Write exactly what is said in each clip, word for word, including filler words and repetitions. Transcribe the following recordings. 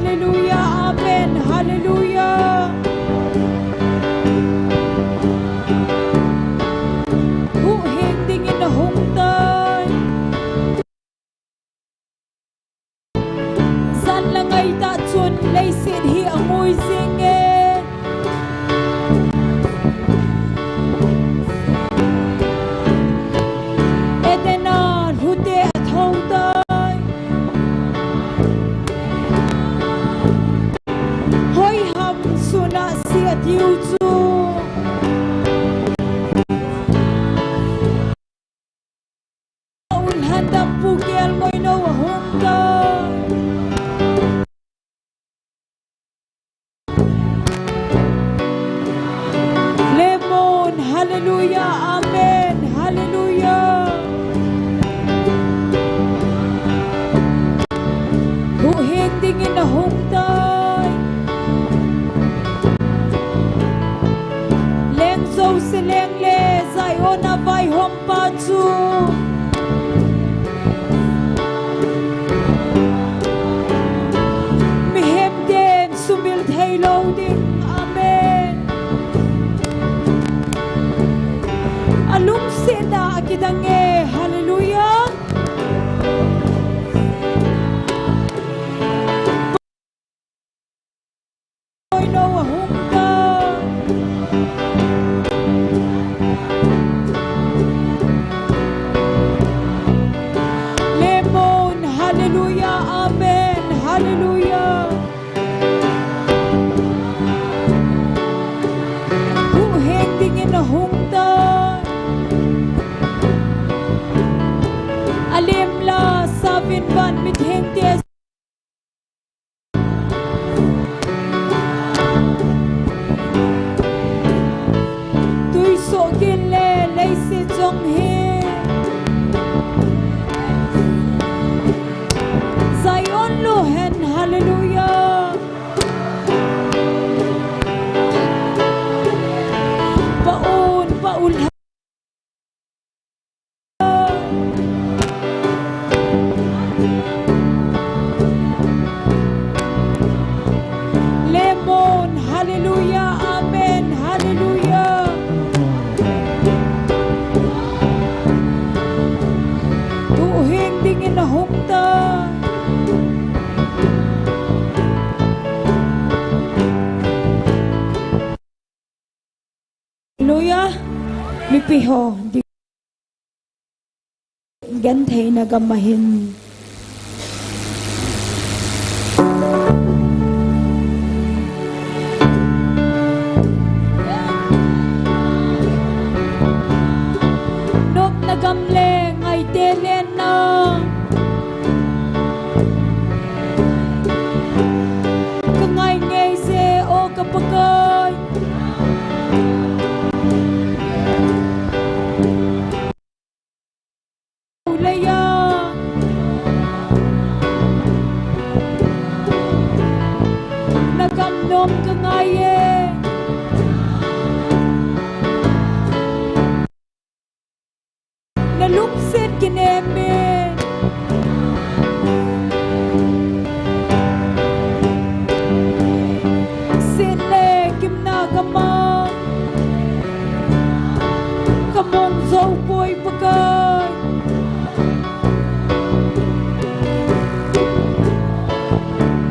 Hallelujah, amen, hallelujah. Huhhing dingin ahung tai. Jan le ngaitah chun leiset hi angui jing e. Eden a lhute atho tai. Hoiham sun a si atiu chu. Ulhan dam Pu Kelngoinou ahung tai. Lemon, hallelujah, amen, hallelujah. Huhhing dingin ahung tai. Leng jouse leng le Zion a vaihom pa chu mihem ten sumil thei lou ding. Amen. Alungsetna akidang e. Hallelujah. Oi, no, ahung tai. Lemon, hallelujah, amen, hallelujah. Huhhing dingin ahung tai. Alim la, Savin van mitheng te Tuisoh gin le leiset jong hi Zion lo hen, hallelujah. Paun, paun. Lemon, hallelujah, amen, hallelujah. Huhhing dingin ahung tai. Hallelujah. Mipi ho, di-, gentheina gam ahin. Nopna gam le ngaite nen na. Ka ngai ngei se, o ka Pakai. Leiya. Na gam nom ka ngai e. Na lungset kinem in. Seh le gimna gam a ka mong jou poi Pakai.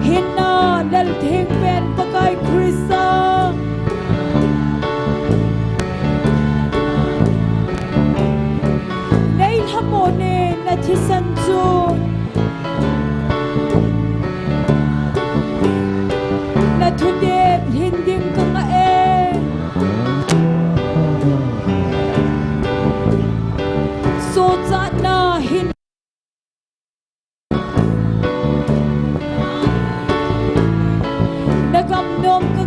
Hinna lel theng pen Pakai Krista. Nei lhamon in na thisan chu. Na thutep hin ding ka ngah e. Sochatna hin Na gam nom ka,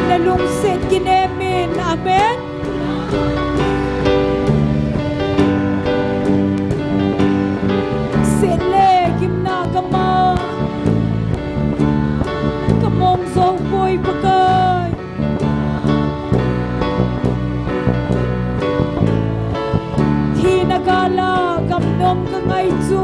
na lungset kinem in, amen. Seh le gimna gam a ka mong jou poi Pakai. Thina gal a gamnom kangai chu.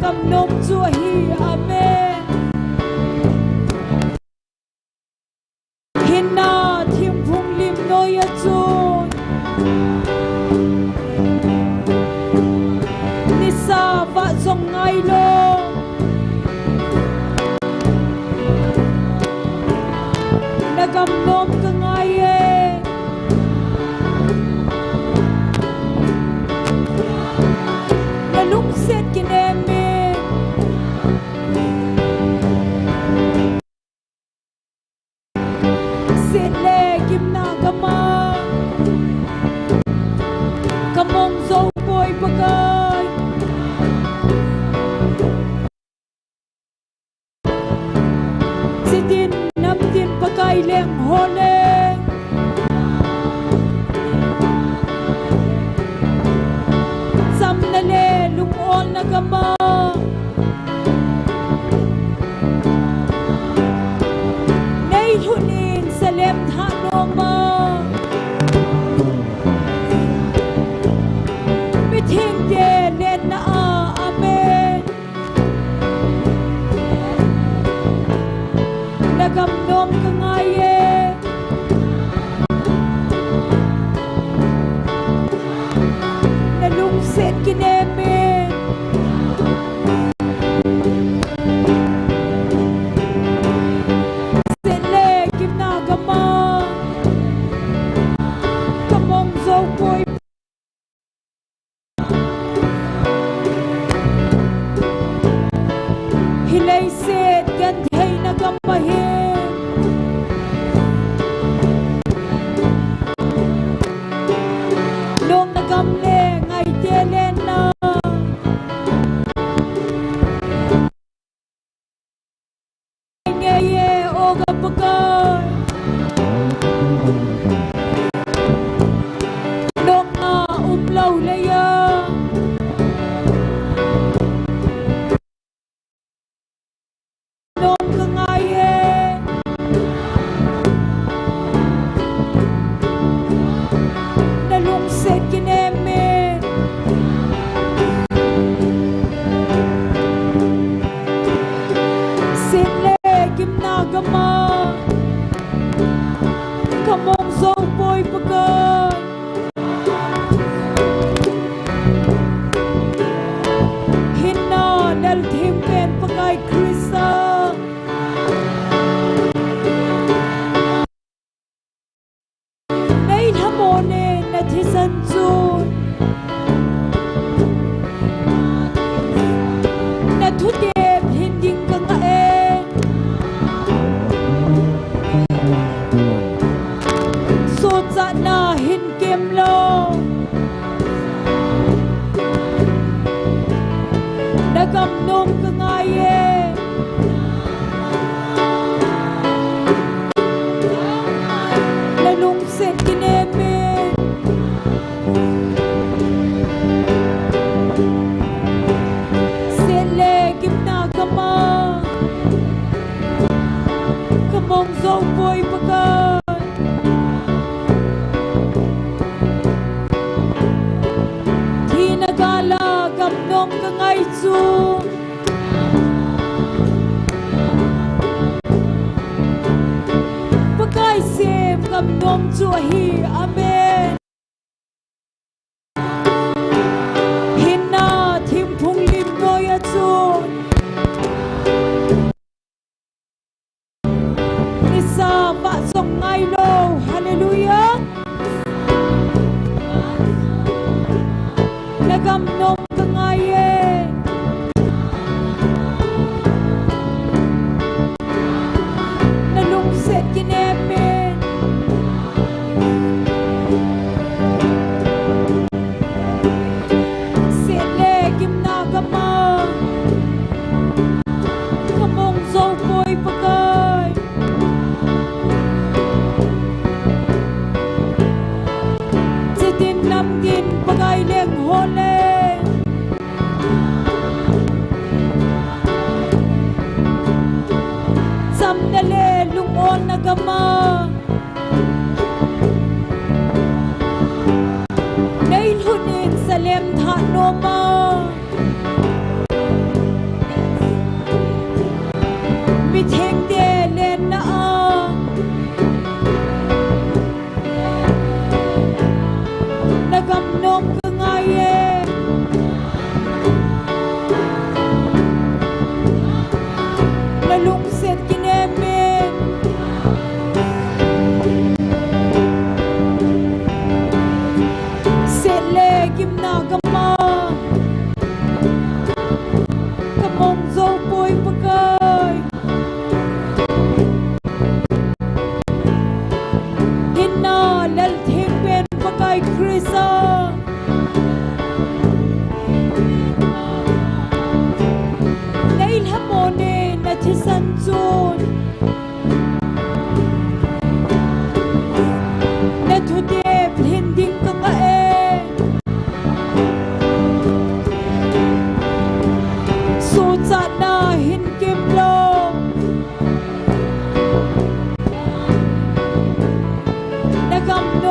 Gamnom chu ahi, amen. Hinna thingphung lim noiya chun nisa vah jong ngailou. Na gamnom kangai e. Na lungset kinem e. Seh le gimna gama kamong jou poi Pakai. Chitin namtin Pakai leng ho leng chamna le lungolna gama nei lhun in salem tha noma. Mithengte lenna a, amen. Na gamnom kangai e. Na lungset kinem e. Seh le gimna gama kamong jou poi. Hi leiset gentheina gam ahi. Nopna gam le ngaite lenna. Ngeiye o ka Pakai. Nopna umlou leiya. Nom kangai e. Na lungset kinem e. Seh le gimna gama kamong jou poi Pakai. Hinna lal theng pen Pakai Christa. Nei lhamon e na thisan chu. Na thutep hin ding kangah e. Sochatna hin kemlou. Na gam nom kangai e. Na lungset kinem e. Seh le gimna gama kamong jou poi Pakai. Thina gala gam nom kangai chu. Pakai sem gam nom chu ahi. Amen. Hinna thingphung lim noiya chun nisa vah jong ngailou. Hallelujah. Na gam nom kangai e. Na lungset kinem e.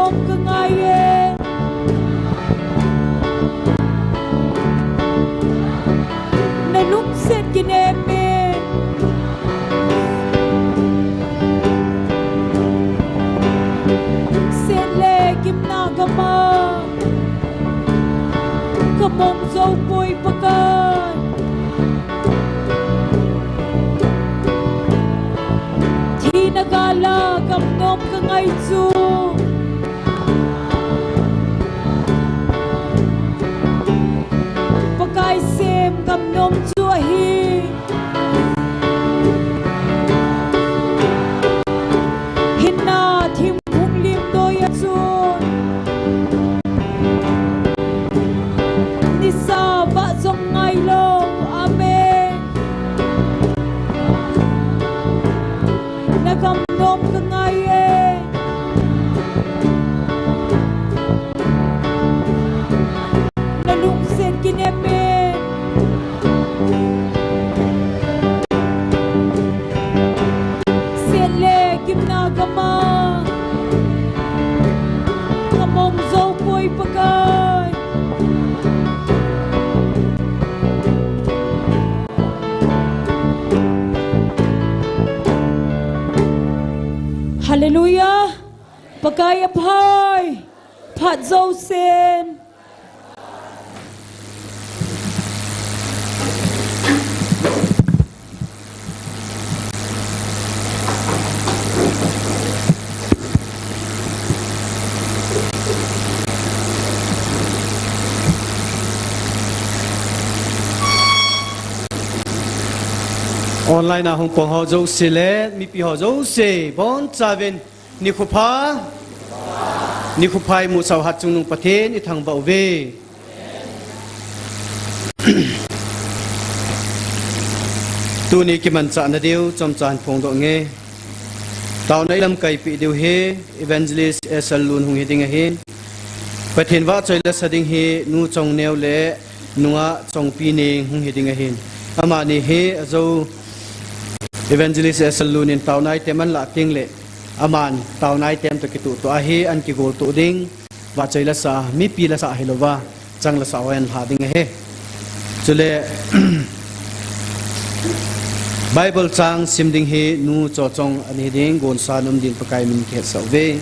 Ka ngai e. Na lungset kinem in. Set le gimna gam a ka mong jou poi Pakai. Thina gal a gamnom ka ngai chu. Pakai sem gamnom chu ahi. Hinna thim hung lim doi a chun. Nisa vah jong ngai lou. Amen. Na gamnom ka ngai e. Na lungset kinem in. Set le gimna gam a ka mong jou poi Pakai. Hallelujah. Pakai aphai. Phat jousen. Online a hung pang ho jouse le mipi ho jouse, bonchauvin nikho pha, nikho pha imu sau hat chungnung Pathen ithangvah uve. Tuni kimanchahna diu chomcha hin phongdoh inge. Taona ilamkai peh diu hi Evangelist Esal Lun hung hiding ahin. Pathen vahchoi lasa ding hi Nu Chongneo le Nungah Chongpi Neng hung hiding ahin. Amani hi ajou Evangelist Esal Lun in taona item ahin lah tengle, aman taona item toh kitoh toh ahi, ahin kigol toh ding. Vahchoi lasa, mipi lasa hilouva, chang lasa ho ahin lha ding ahi. Chule, Bible chang sim ding hi Nu Chochong ahin hiding, gonsa nom din Pakai min kihetsah uve.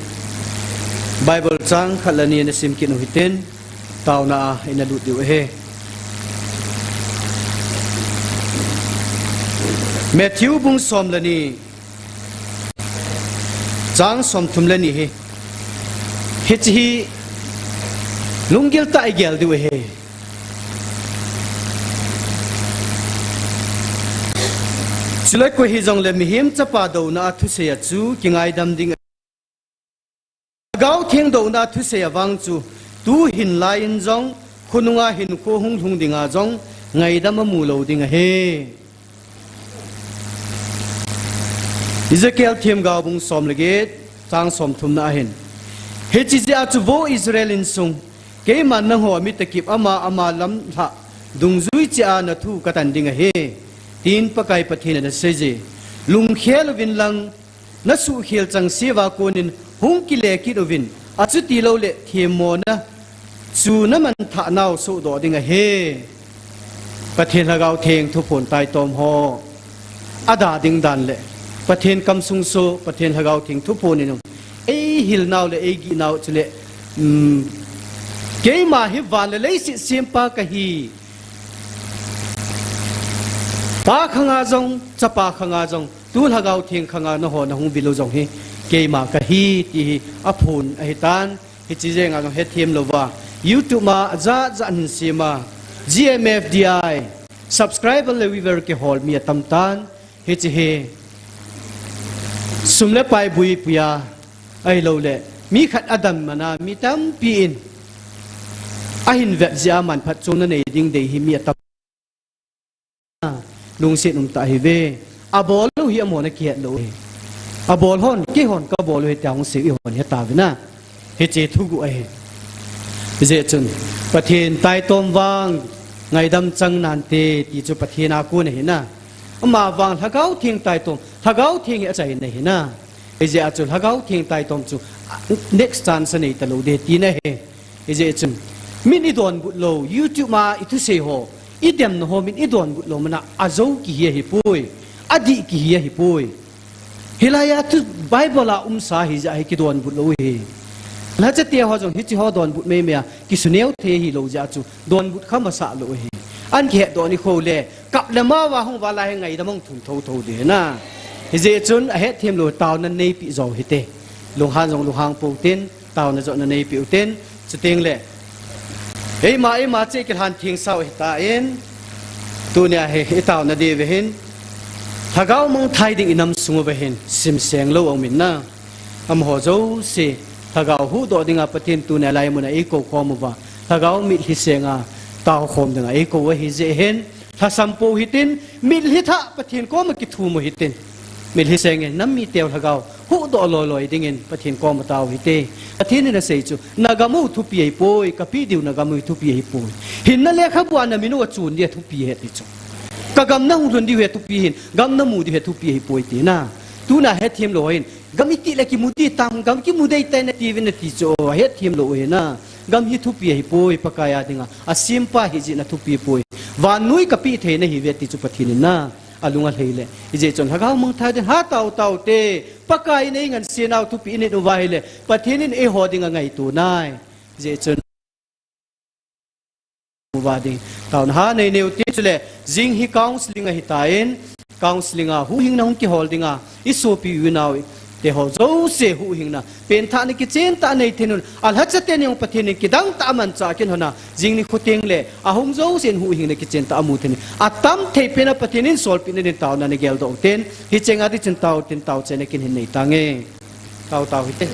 Bible chang khat le ni ana sim kit u hitin, taona a ina lut diu ahi. Matthew bung som le ni, chang somthum le ni hi. Hiche hi lunggil tah a igel diu ahi. Chule koi hijongle Mihem Chapa douna a thusei a chu kingaidam ding. Lhagao Theng douna thusei a vang chu, tuhin lai in jong, khonunga hinkho hung lhung dinga jong, ngaidam amu lou ding ahi. Ezekiel themgao bung som le get, chang somthum na ahin. Hiche jeh a chu vo Israel insung, keiman nangho mitakip ama ama lamlhah dungjui cheh a nathu katan ding ahi, tin Pakai Pathen in aseiye. Lungkhel uvin lang, nasuhkhel chengse uva konin hung kile kit uvin, achuti loule themmona chu namanthah nau sohdoh ding ahi. Pathen Lhagao Theng thuphon taitom ho, ada ding dan le Pathen kamsung soh, Pathen Lhagao Theng thuphon in eihil nau le eigih nau chule, um, keima hi van le leiset sempa kahi. Pa khanga jong, Chapa khanga jong, tu Lhagao Theng khanga nangho nahung vil u jong hi keima kahi ti hi aphon ahitan. Hiche jenga jong hethem louva, YouTube ma ajat jat hin sem a, G M F D I subscriber le viewer kihol mi atam tan. Hiche hi sum le pai buipui a, ahiloule mi khat adamna mi tampi in ahin vet jeh a manphatchomna nei ding dei hi mi atam. Lungset umtah ahiuve. Abol u hi amahon akihet lou ahi. Abol hon, keihon kabol u ahi tia hung seiu ihon hetauvin a. Hiche thuguh ahi. Hijeh chun, Pathen taitom vang ngaidam chang nante ti chu Pathen a kon ahi na. Ama vang Lhagao Theng taitom, Lhagao Theng hi achaina ahi na. Hijeh a chu Lhagao Theng taitom chu next chance anei talou ding tina ahi. Hijeh chun min idonbut lou, YouTube a ithusei ho, idemna ho min idonbut lou mana ajou kihi ahipoi, adih kihi ahipoi. Hilai a thu Bible a umsa hijeh a hi kidonbut lou ahi. Lhachate ho jong hiche ho donbut meimei a kisuneo thei hilou jeh a chu donbut kha masah lou ahi. An kihetdoh nikho le kap le mao va hung uva lai hi ngaidam hung thum thotho ding ahi na. Hijeh chun ahetthem lou taona neipeh jou hite. Lunghan jong lunghang pou tin, taona jong naneipeh utin, chuteng le eima, eima cheh kilhan thengsau ahitan, tunia hi itaona diuva hin Lhagao mangthai ding inam sung uva hin simseng lou aumin na. Amaho jouse Lhagao huhdoh dinga Pathen tunia laimun a eikou khom uva, Lhagao mitlhi senga taokhom dinga eikou u ahijeh hin, lhasam pou hitin, mitlhi thah Pathen koma kithum u hitin. Mitlhi seng in nam miteu Lhagao huhdoh loiloi dingin Pathen koma tao hite. Pathen in asei chu, nagam u thupi ahipoi, kapeh diu nagam u thupi ahipoi. Hinna lekhabu a namin u achun dia thupi ahi ti chu. Kagam nahung lhun diu hi thupi ahin, gam namu diu hi thupi ahipoi tina. Tuna hetthem lou hin, gam itih le kimu ding tam, gam kimu dei tai natiuvin nati chu, ahetthem lou u ahi na. Gam hi thupi ahipoi, Pakai a dinga asempa hijeh in athupi poi. Vannoi kapeh thei nahiuve ti chu Pathen in na alung alhai le. Hijeh chun Lhagao mangthai ding hatao taote, Pakai in eingansena u thupeh init uva ahile Pathen in eiho dinga ngaito nai. Hijeh chun uva ding taona ha neinei utin, chule jing hi counselling ahitan, counselling a huhhingna hung kihol dinga isopi unaote ho jouse huhhingna penthahna kichen tah anei theina un, alhacha teni jong Pathen in kidang tah a amanchah kin hon a, jing nikho teng le ahung jousen huhhingna kichen tah amu theina un, atam thei pen a Pathen in solpehna din taona neigeldoh utin, hichenga ding chun tao tin taochaina kin hin nei tange. Tao tao hite.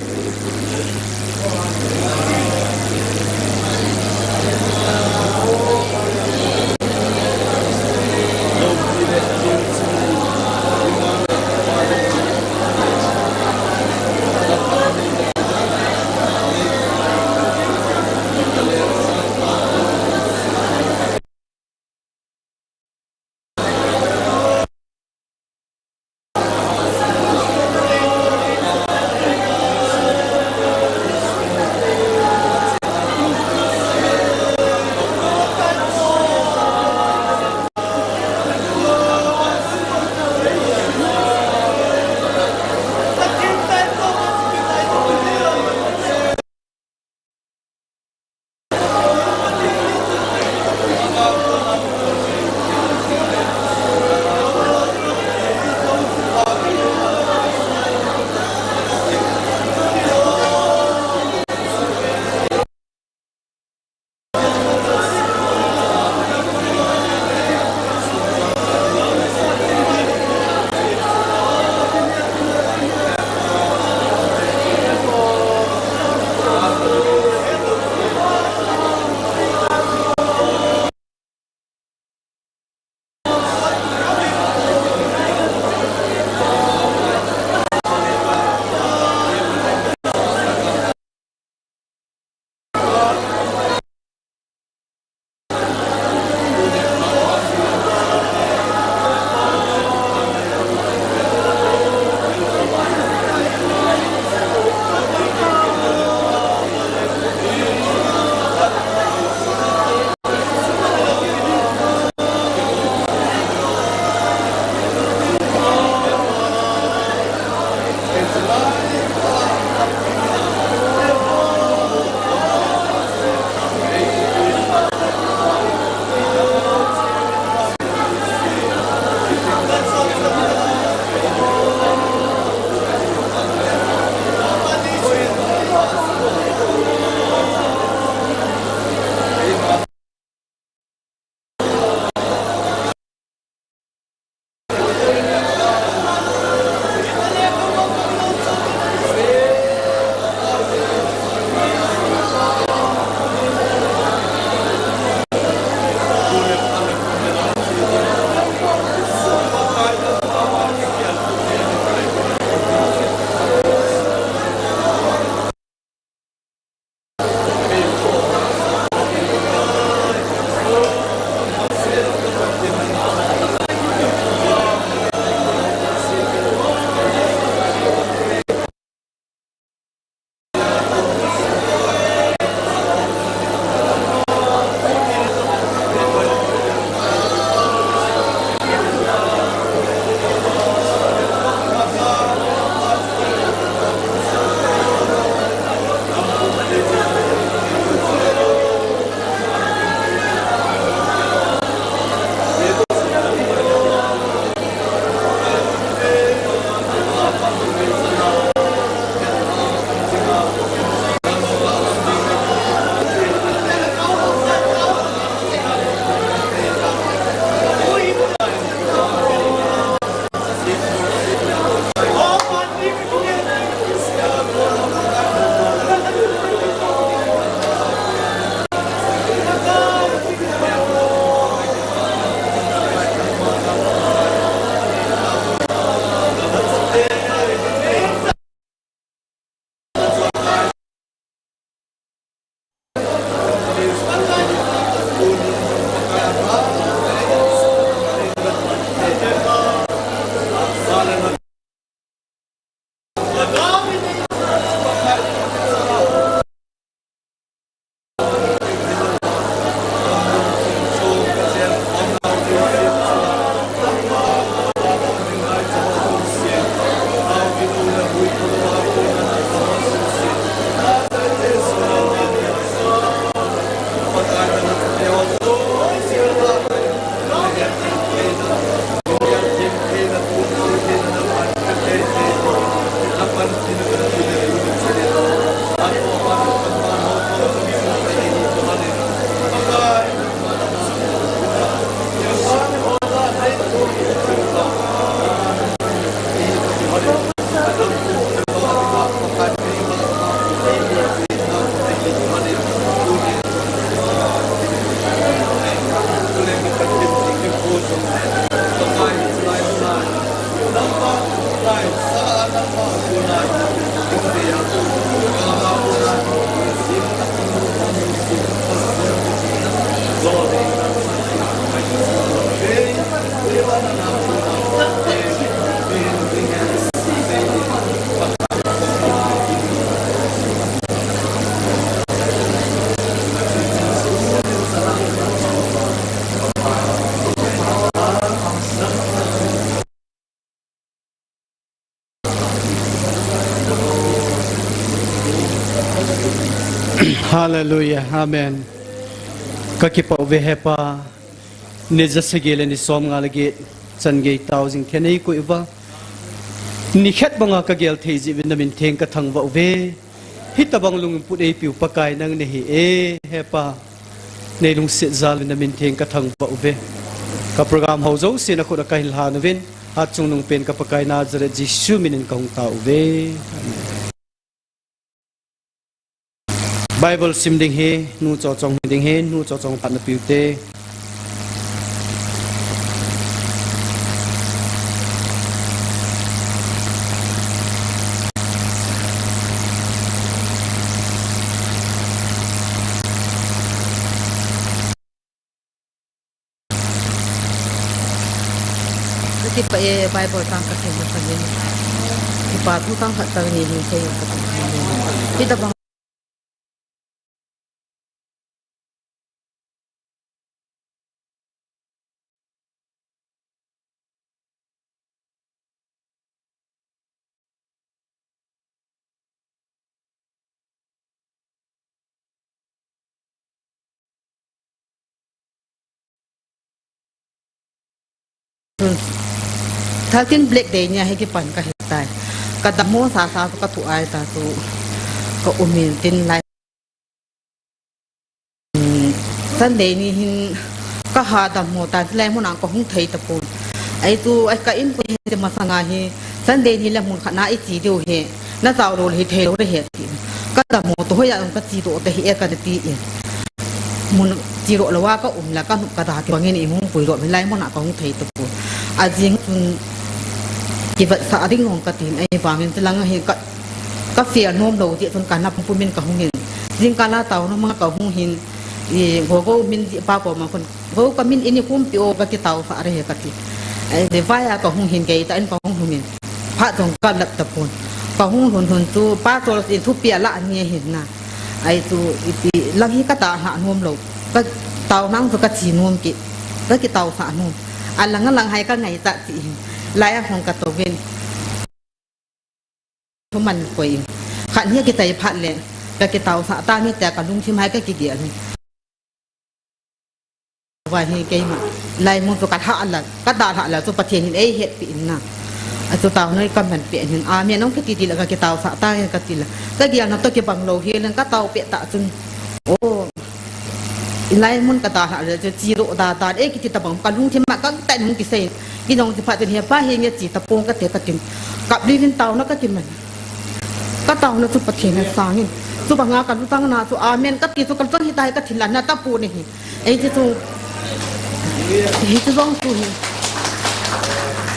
Hallelujah. Amen. Ka kipah uve Hepa. Ni ja sagi le ni som nga le get chan gei tao jing thei nei koi uva. Ni khat banga ka gel thei jeh uvin na min theng ka thangvah uve. Hitabang lungput eipiu Pakai nang nahi e, Hepa. Nei lungset jal uvin na min theng ka thangvah uve. Ka program ho jouse na khut a ka hin lhan uvin, hatchungnung pen ka Pakai Nazareth Jesu min in ka hung tao uve. Amen. Bible sim ding hi, nu Chochong hi ding hi, nu Chochong phat na piu te. Ka kipah e, Bible chang ka sim masang in. Kipa thu chang khat chang ni hin sei ka sim. Hitabang Thirteen Black Day nia hi kipan ka hi tai. Ka dammo sasa chu ka thu ai ta chu ka um in tin lai. Sunday ni hin ka ha dammo ta, lai mun a ka hung thei tapon. Ai chu, ai ka in ko hi masanga hi Sunday ni le mun khat na i chi diu hi, na chao lo hi thei lo re he ti. Ka dammo to hoiya ka chi do te hi e ka ti in. Mun chi ro lo wa ka um la ka nu ka da ki bangin i hung pui lo, lai mun a ka hung thei tapon. A jing chun ki vat sa ding hong ka tin, ai bangin chu lang hi ka Ka fiel nom lo ti chun ka na pum pum in ka hung in. Jingkah la tao nom a ka hung hin. I go go min ji pa ko ma kun. Go ka min ini kum pi o ka ki tao sa re he ka ti. Ai de vaya ka hung hin kei ta in ka hung hung in. Pha jong ka lap tapon. Ka hung hun hun chu pa chol in thu pi a la ni hin na. Ai chu i pi lang hi ka ta ha nom lo. Ka tao nang chu ka chi nom ki. Ka ki tao sa nom. A lang a lang hai ka ngai ta ti hin. Lai a hong ka to vin. Thu man koi. Khat hi kitai phat le, ka kitao sa ta mi te ka lungthim hai ka kigel hi. Vai hi keima. Lai mun chu ka tha la, ka da tha la chu Pathen hin ei hetpi in na. A chu tao noi ka man pe hin. Amen. Ong ka ti ti la ka kitao sa ta ka ti la. Ka gel na to kibang lo hi len ka tao pe ta chun. Oh. Lai mun ka da la le chu chi ro da da e kiti tabang ka lungthim ma ka ta nung kisei. Ki nong ti pha tin he pa he nge chi tapong ka te ka tin. Kap li vin tao na ka ti man. Ka tao na chu Pathen a sangin. Chu banga ka lutang na chu amen ka ti chu ka lutang hi tai ka thin la na ta pu ni hi. Ei ti chu. Hi chu jong chu hi.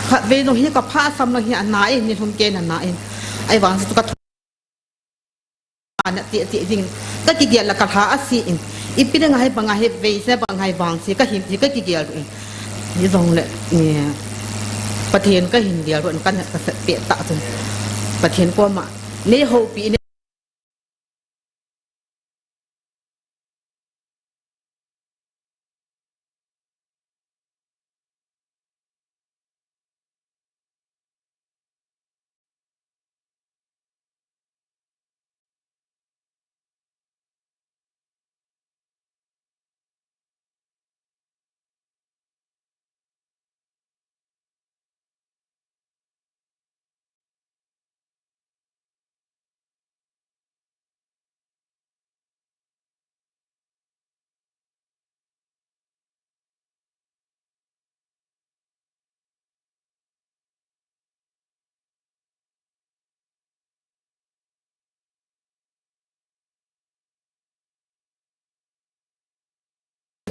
Khat ve no hi ka pha sam na hi a na e ni lum ke na na e. Ai vang chu ka Ana ti ti ding. Ka kigel la ka lha a si in. Ipi ding a hai bang a hai vei se bang hai vang se ka him ti ka kigel in. Ni jong le ni Pathen ka hin gel ron kan ka sa pe ta tu. Pathen ko ma. Nei ho pi ne.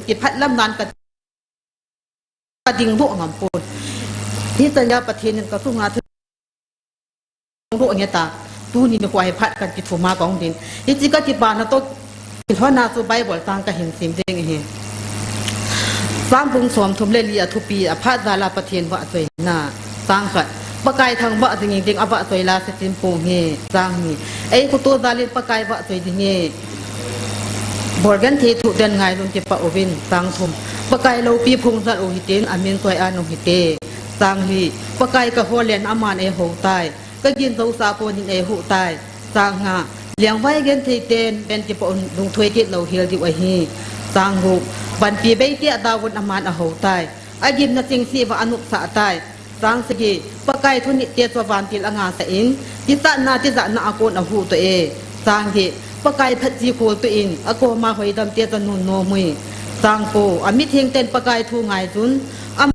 Kiphat lam nan ka ka ding doh ngam pon. Hi tanya Pathen in ka sunga thu doh nge ta. Tuni ni khua hi phat kan kithum a ka hung din. Hichi ka kipa na to kilhona chu Bible tang ka hin sim ding hi. Psalm bung som thum le li a thupi a phat jal a Pathen vahchoina. Chang khat. Pakai thangvah dingin ding a vahchoi la se chin pong hi. Chang ni. Ei khuto jal in Pakai vahchoi ding hi. Bolgenthei thu den ngailun kipah uvin, chang thum. Pakai loupi phung jal u hitin, amin choi an u hite. Chang li. Pakai ka hol len aman ei ho tai. Ka gin josa konin ei hu tai. Chang nga. Lengvai genthei ten pen kipoh un lungthoi kit lou hel diu ahi. Chang gup, vanpi bei te a David aman ahou tai. Agimna chingse uva anopsah tai. Chang sagi, Pakai thunit te chu vantil anga sah in, kichatna tijatna a kon ahuhdoh e. Chang get, Pakai phatji kholtoh in, akoma hoidam te chu anunnom ui. Chang ko, amitheng ten Pakai thu ngaijun, ama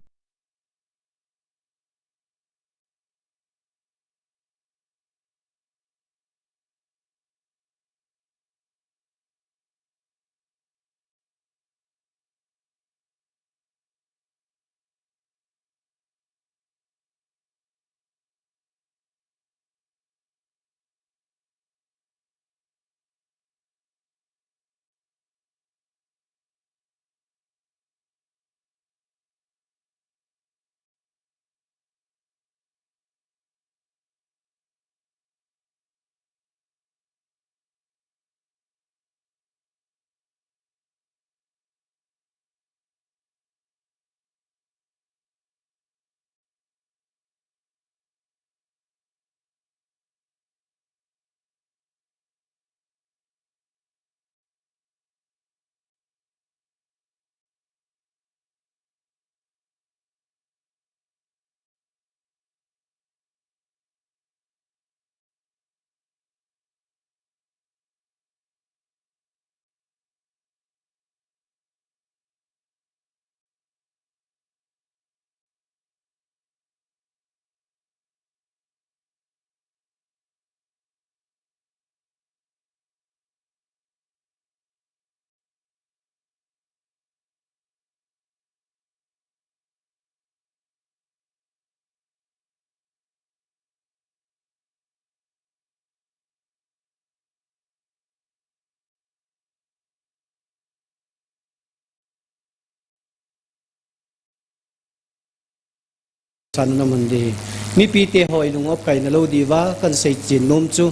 San na man di. Mipi te hoi lung op kai na lo di va kan sei chin nom chu.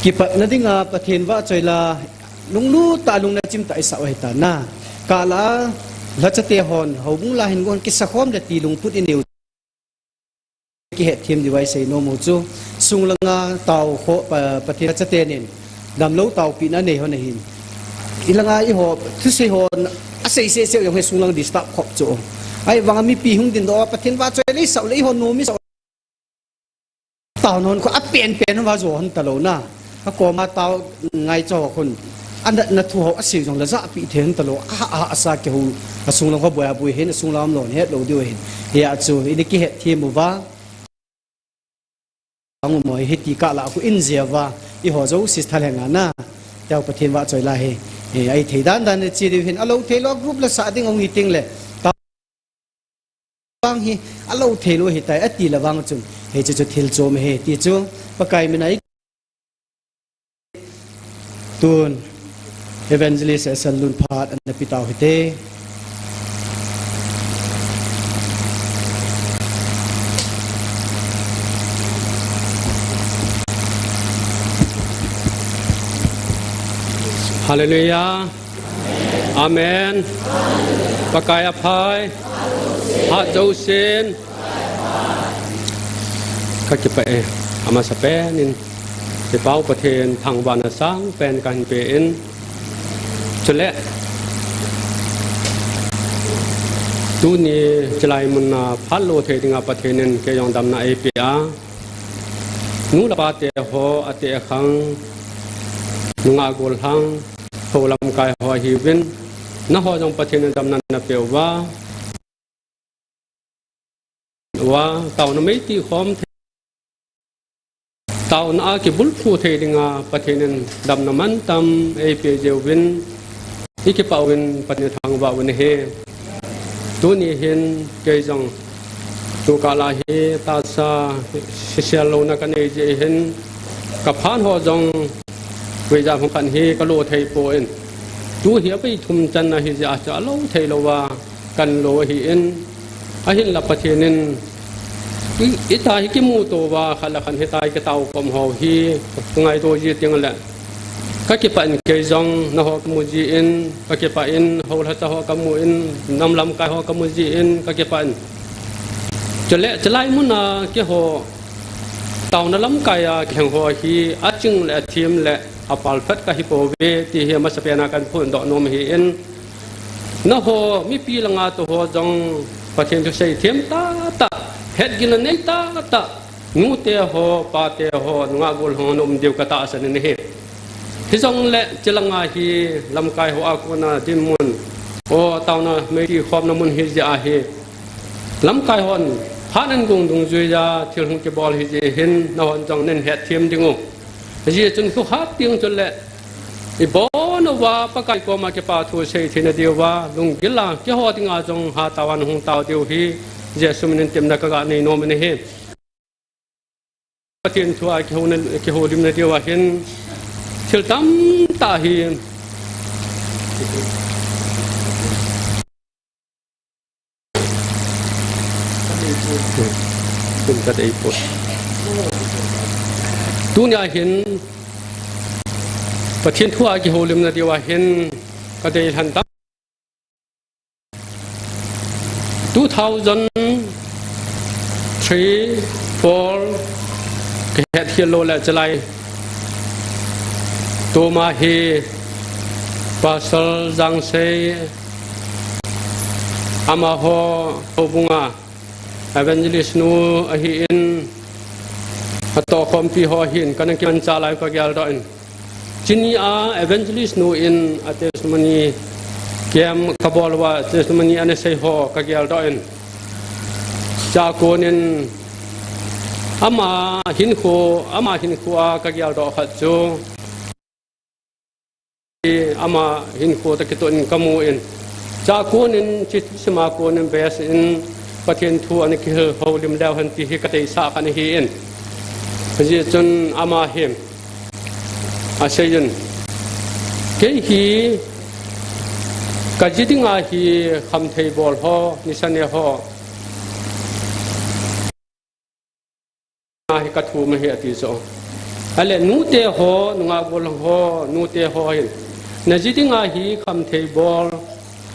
Kipatna dinga Pathen vahchoi la lunglut tah lung na chim tah i sah u ahi ta na. Kala lhacha te hon houbung la hin gon kisa khom le ti lungput i neu. Kihet them diu ahi sei nom u chu. Sung langa tao kho pa, Pathen lhacha te nin damlou taopi na nei hon ahin. I langa i ho, thusei hon, a sei sei sei jong he sung lang disturb khop chu. Ahi vanga mipi hung din doh a Pathen vahchoi le i sah u le i ho nom i sah u. Tao non kho a pen pen va jo hon ta lo na. A koma tao ngai cho khun. A natna thu ho a sei jong la ja pi the hon ta lo. A, a, a sa ke hu. A sung lang kho boi a boi hin, a sung lam lon het lo diu hin. Hia chu, i ni kihet them u va. Ang mo hiti kala khu in jia va. I ho jo sis tha le nga na. Tao Pathen vahchoi la he. He, ahi thei dan dan le chi diu hin. A lo thei lo group la sa ding ong i ting le. Vang hi, a lo thei lo hi tai, a ti la vang chun, hei chu chu thil chom he, ti chu, Pakai mina i tun, Evangelist Esal Lun phat an na pi tau hi te. Hallelujah. Amen. Pakai aphai. Hat jousen. Ka kipah e. Amasa pen in. Kipau Pathen thangvahna sang pen ka hin pe in. Chule. Tuni chilai mun a phat lo thei dinga Pathen in kei jong damna ei pe a. Nu le pa te ho, ate khang, nungah gollhang, ho lamkai ho ahiuvin, nangho jong Pathen in damna na pe uva, uva, taona mei ti khom thei, taona a kibulphu thei dinga Pathen in damna mantam ei pe jeh uvin, i kipah uvin Pathen thangvah uvin ahi. Tuni hin kei jong tu kala hi tahsa sisial louna ka nei jeh hin ka phat ho jong vei jat hung khan hi ka lo thei poi. Tu hi a vei thum channa hi jeh a chu a lo thei lou a kan lo ahi in, ahinla Pathen in i, i ta hi kimu to uva khat le khat hi ta hi kitao kom ho hi ka ngaito ji teng le Ka kipah in kei jong nangho kamu jin, ka kipah in houlhacha ho kamu in, nam lamkai ho kamu jin, ka kipah in. Chule, chulai mun a keiho, Taona lamkai a kilheng ho hi aching le athem le apalphat kahi pouve ti hi amasapen a kahin phondoh nom ahin. Nangho mipi langa tou ho jong Pathen thu seithem tahtah, hetgilna nei tahtah, nute ho, pate ho, nungah gol ho naum diu katahsan in ahi. Hijongle chulanga hi lamkai ho a kona dinmun, o taona meiti khomna mun hijeh ahi. Lamkai hon phat ahin gong dungjuiya thil hung kibol hijeh hin nahon jong nahin hetthem diu. Hijeh chun thu hat ding chule ibonauva Pakai koma kipathu seitheina diuva lunggil a keiho dinga jong hatah a nahung tao diu hi Jesu minin temna kaga nei nom in ahi. Pathen thua kihoulimna diuva hin thil tamtah hi tunia hin Pathen thua kihoulimna diuva hin kadei lhan tam. Two thousand three, four kahet khel lou le chalai tuma hi Pastor Jangsei amaho houbunga evangelist nu ahin, atohkhompi ho ahin kana kimanchah lai kageldoh in. Chunia evangelist nu in a testimony kem kabol uva testimony ana sei ho kageldoh in. Chua konin ama hinkho, ama hinkho a kageldoh khat chu ama hinkho toh kitoh in kamu in. Chua konin, chusima konin best in Pathen thu ana kihoulim leu hen ti hi kadeisah khat ahin. Hijeh chun ama hin aseiyin, kei hi kaji dinga hi khamthei bol ho, nisa ne ho hi kathum ahi ati chu. Ahile nute ho, nungah gol ho, nute ho hin naji dinga hi khamthei bol,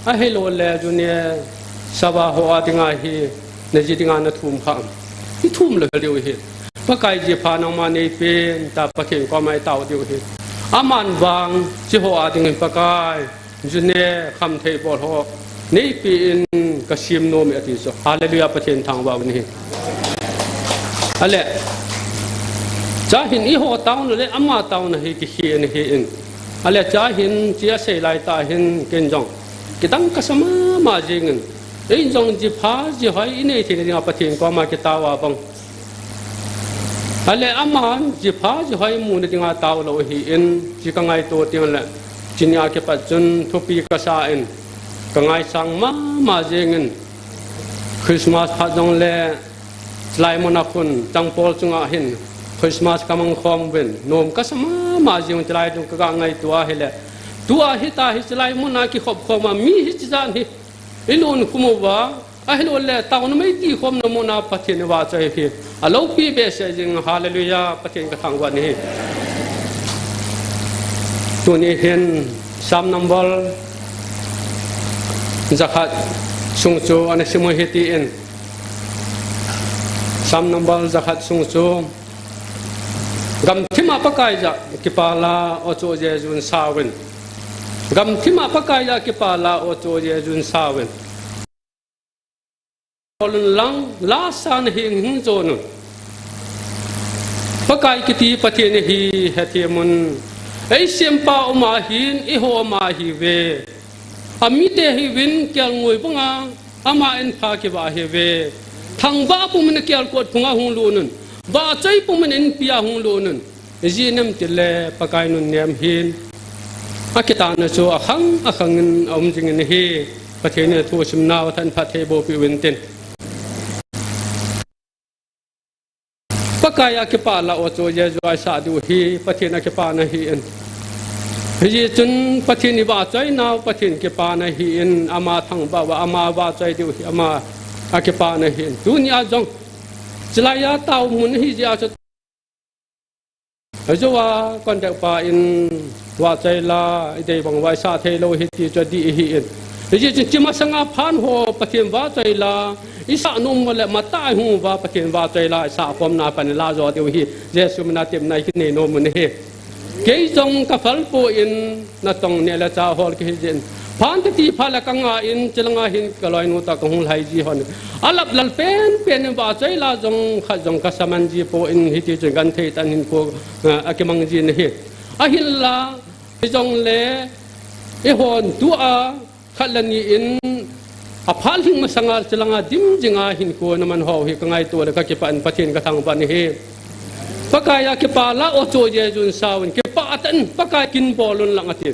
ahilouleh junior sava ho a dinga hi naji dinga nathum kha am? Ithum lou diu ahi. Pakai jipha nangma neipen ta Pathen koma itao diu ahi. Aman vang hiche ho a dingin Pakai junior khamthei bol ho neipen kasem nom e ati chu. Hallelujah, Pathen thangvah in ahi. Ahile chua hin eiho taona le ama taona hi kikhel in ahin. Ahile chua hin hiche asei laitah hin ken jong kidang kasa mama jengin. Ei jong jipha jihoi inei theina dinga Pathen koma kitao a bang. Ahile aman jipha jihoi muna dinga tao lou ahin, hiche kangaito teng le, chunia kipat chun thupi kasa in, kangaisang mama jengin, Christmas phat jongle, chulai muna khun, changpol chunga hin, Christmas kamang khom uvin, nom kasa mama jeng chulai dung kaga ngaito ahile. Tua hita hi chulai muna kikhop khoma mi hiche jan hi ilhun khum uva, ahilouleh taona meiti khomna muna Pathen ivahchoi hi aloupi behseh jing, hallelujah, Pathen kathangvah in ahi. Tuni hin Psalm number jakhat sung chu ana sim u hitin, Psalm number jakhat sung chu, gamthima Pakai jah kipah la, o chu Jesu in sauvin. Gamthima Pakai jah kipah la, o chu Jesu in sauvin. Olun lang, lasa nahin hing jonun. Pakai kiti Pathen hi hethemun. Eisempa um ahin, eiho um ahiuve. Amite hiuvin kelngoi banga, ama in pha kivah ahiuve. Thangvah pumin kelkot phunga hung lutnun. Vahchoi pumin inpia hung lutnun. Ijeh inem itile Pakai nunnem hin akitahna chu akhang akhangin aum jingin ahi. Pathen in athusimnau athan phatthei boh peh uvin tin. Pakai a kipah la o chu Jesu a isah diu hi Pathen a kipana ahin. Hijeh chun Pathen ivahchoinau Pathen kipana ahin, ama thangvah uva, ama vahchoi diu hi ama a kipana ahin. Tunia jong chulai a tao mun hijeh a chu Ajou a contact pa in vahchoi la, idei bang uva isah theilou hi ti chu adih ahin. Hijeh chun chi masanga phat ho Pathen vahchoi la, isah nom uva le matah a hung uva Pathen vahchoi la, isah khomna pan ilah jo diu hi, Jesu mina tepna ikinei nom u ahi. Kei jong kaphal poi, natong neh le chah hol kahi jin. Phat titi phat le kanga in, chulanga hin kaloinu toh kahung lhai ji hon. Alap lal penpen in vahchoi la jong khat jong kasa man ji poi, hiti chun genthei tah in hinkho, eh, akimang ji ahi. Ahinla, hijongle, eihon tua, khat le ni in, aphat lhing masanga chulanga dim jinga hinkho naman ho hi kangaito le kakipah in Pathen kathangvah ahi. Pakai a kipah la o cho Jesu in sauvin, kipah tah in Pakai kin bol un lang ati.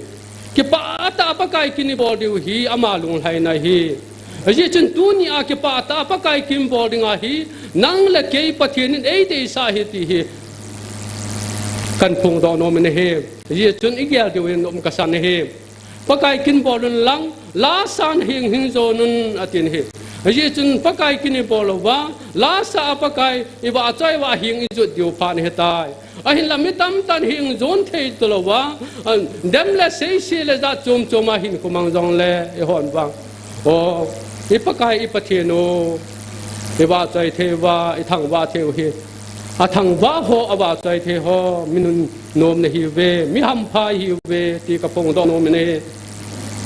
Kipah tah a Pakai kin ibol diu hi ama lunglhaina ahi. Hijeh chun tuni a kipah tah a Pakai kin bol ding ahi, nang le kei Pathen in eideisah ahi ti hi kaphongdoh nom in ahi. Hijeh chun igel diu in um kasan ahi. Pakai kin bol un lang, lasa a hing hing jon un atin ahi. Hijeh chun Pakai kin ibol uva, lasa a Pakai ivahchoi uva hing ijot diu phat ahitai. Ahinla mi tamtah in hing jon thei talouva, dem le seise le jat chom chom a hinkho mang jongle eihon vang, o, i Pakai i Pathen u ivahchoi thei uva, ithangvah thei u hi. Athangvah ho, avahchoi thei ho, mi nunnom nahiuve, mi hampha ihiuve, ti kaphongdoh nom in ahi.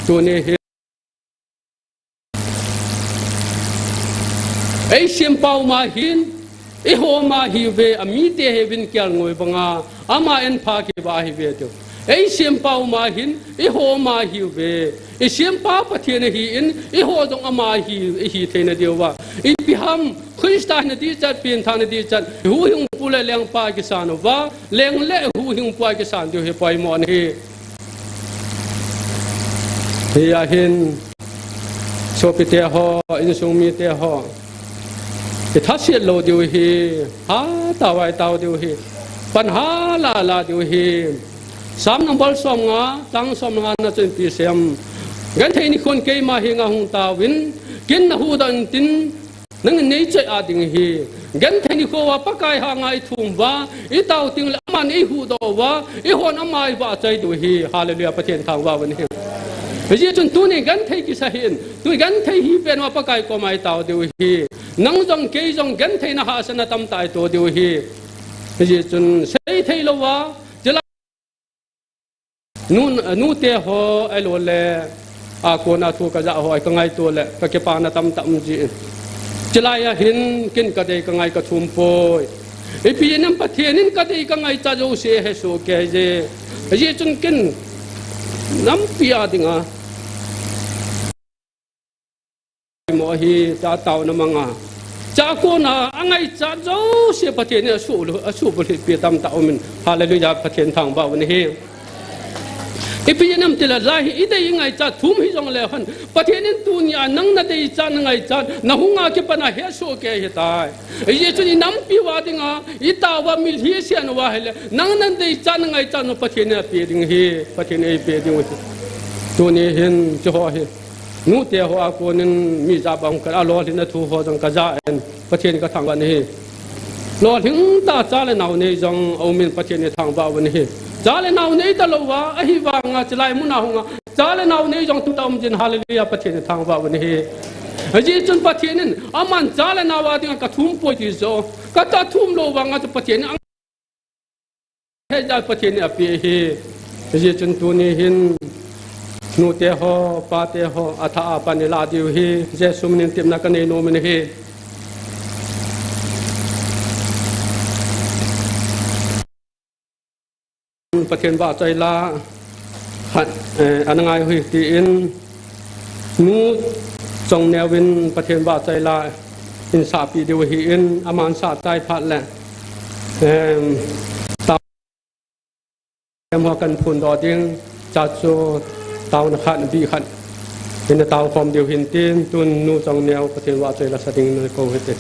Tuni hi eisempau ma hin, eiho ma ahiuve, amite hi vin kial ngoi banga, ama enpha kiva ahiuve tiu. Eisempau ma hin, eiho ma ahiuve. Isempa Pathen ahin, eiho jong ama hi, ihi theina diuva. Ipi ham, Christa hina dichat, penthahna dichat, huhhingpu le lengpa kisan uva, leng le huhhingpu a kisan diu hi poimo ahi. Hia hin, sopite ho, insung mite ho, ithaset lou diu hi, hatah a itao diu hi, pan hala la diu hi. Psalm number somnga, chang somnga na chun ipi asei em. Genthei nikhon keima henga hung taovin, kin nahuhdoh intin, nangin neichoi-at ding ahi. Genthei nikho a Pakai henga ithum uva, itao teng le aman eihuhdoh uva, eihon ama ivahchoi diu ahi. Hallelujah, Pathen thangvah uvin ahi. Hijeh chun tuni genthei kisa hih in, tuni genthei hi pen uva Pakai koma itao diu ahi. Nang jong kei jong gentheina hahsatna tamtah ito diu ahi. Hijeh chun seithei louva, chulai Nu, nute ho, ahilou le, a kona thu kajah ho, kangaito le, kakipana tamtah um ji. Chulai a hin, kin kadei kangai kathum poi. Ipi jeh inem Pathen in kadei kangaichat jouse ahesoh kei e. Hijeh chun kin, nampi a dinga mo hi, cha taona manga. Cha kona, angaichat jouse Pathen in asuh, asuhbulhit pi tamtah umin. Hallelujah, Pathen thangvah uvin ahi. Ipi jeh inem itile, lai hi idei ingaichat thum hijongle hen, Pathen in tunia nang nadeichat nangaichat, nahunga kipana hesoh kei ahitai. Hijeh chun inampi uva dinga, itao uva mitlhi isen uva ahile, nang nadeichat nangaichat u Pathen in apeh ding ahi, Pathen in eipeh ding ahi. Tuni hin, hiche ho hi. Nute ho a konin mi jabang ka, alolhinna thu ho jong kaja in, Pathen kathangvah in ahi. Lolhing tah a cha le nao nei jong aumin Pathen ithangvah uvin ahi. Cha le nao nei talouva, ahivanga chulai muna hunga, cha le nao nei jong tamtah um jin, hallelujah, Pathen ithangvah uvin ahi. Hijeh chun Pathen in, aman cha le nao a dinga kathum poi ti joh, kata thum lou vanga chu Pathen in Hijeh a Pathen in apeh ahi. Hijeh chun tuni hin nute ho, pate ho, athah a pan ilah diu ahi. Jesu minin tepna kanei nom in ahi. Pathen vahchoi la, khat, eh, ana ngai u hite tin, Nu Chongneo in Pathen vahchoi la insahpeh diu ahin, aman sah chai phat le, em, tao em ho kahin phondoh ding, chuche chu taona khat, bih khat, ina tao khom diu ahin tin, tun Nu Chongneo Pathen vahchoi la sa dingin kou u hite.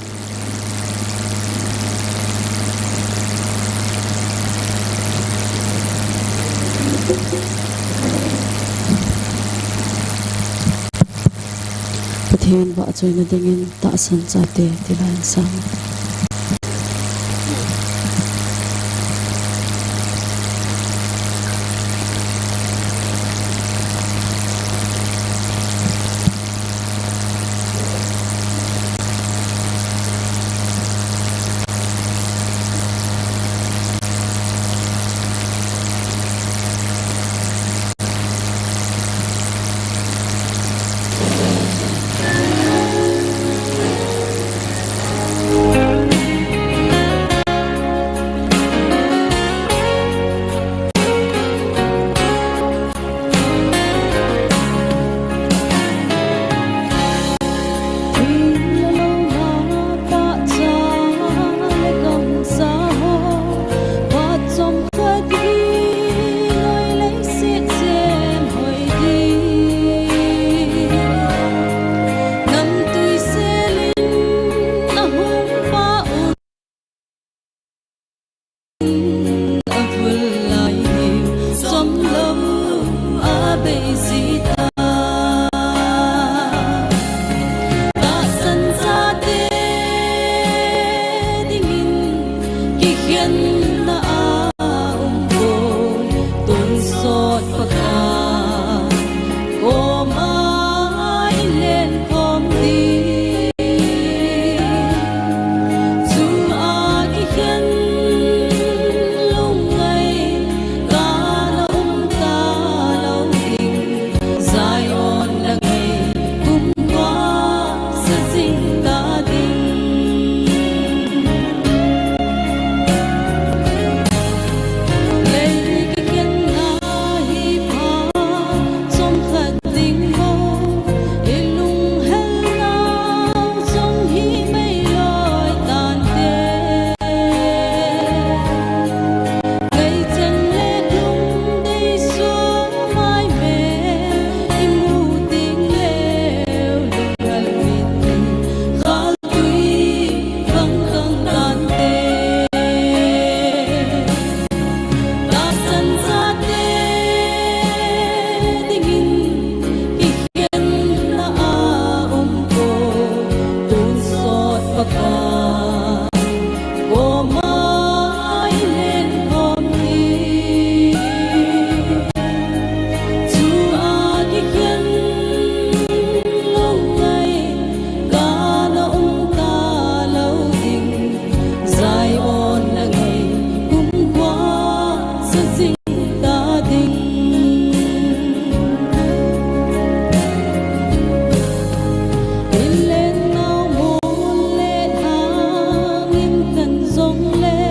Pathen vahchoina dingin tahsan chate ti la in sang. Pakai, koma i len khom ding. Chu a kikhen lungngai kana um talou ding. Zion na ngai kum kua sa jing ta ding. Lei kikhenna hi pha chomkhat ding bou, i lunghel nau jong hi meiloi tante. Kei cheng le lungdei sua mai ve, i mu ding leu lunghel mit ding. Khaltui bang kang tante. Tahsan chate dingin kikhenna a um ko, tonsot Pakai, koma i len khom ding. Chu a kikhen lungngai kana um talou ding. Zion na ngai kum kua sa jing ta ding. I len nau mun le thang in kan jong le,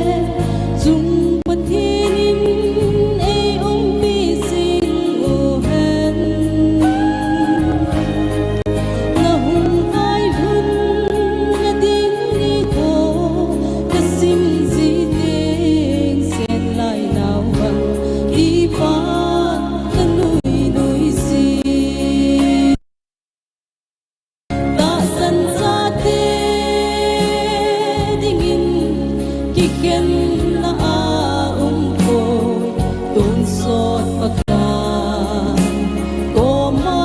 chung Pathen in ei umpi jing u hen. Na hung ngai lhun na ding nikho, ka sim ji teng set lai nau bang, kipat ka nui nui ji. Tahsan chate dingin kikhenna a um ko, tonsot Pakai, koma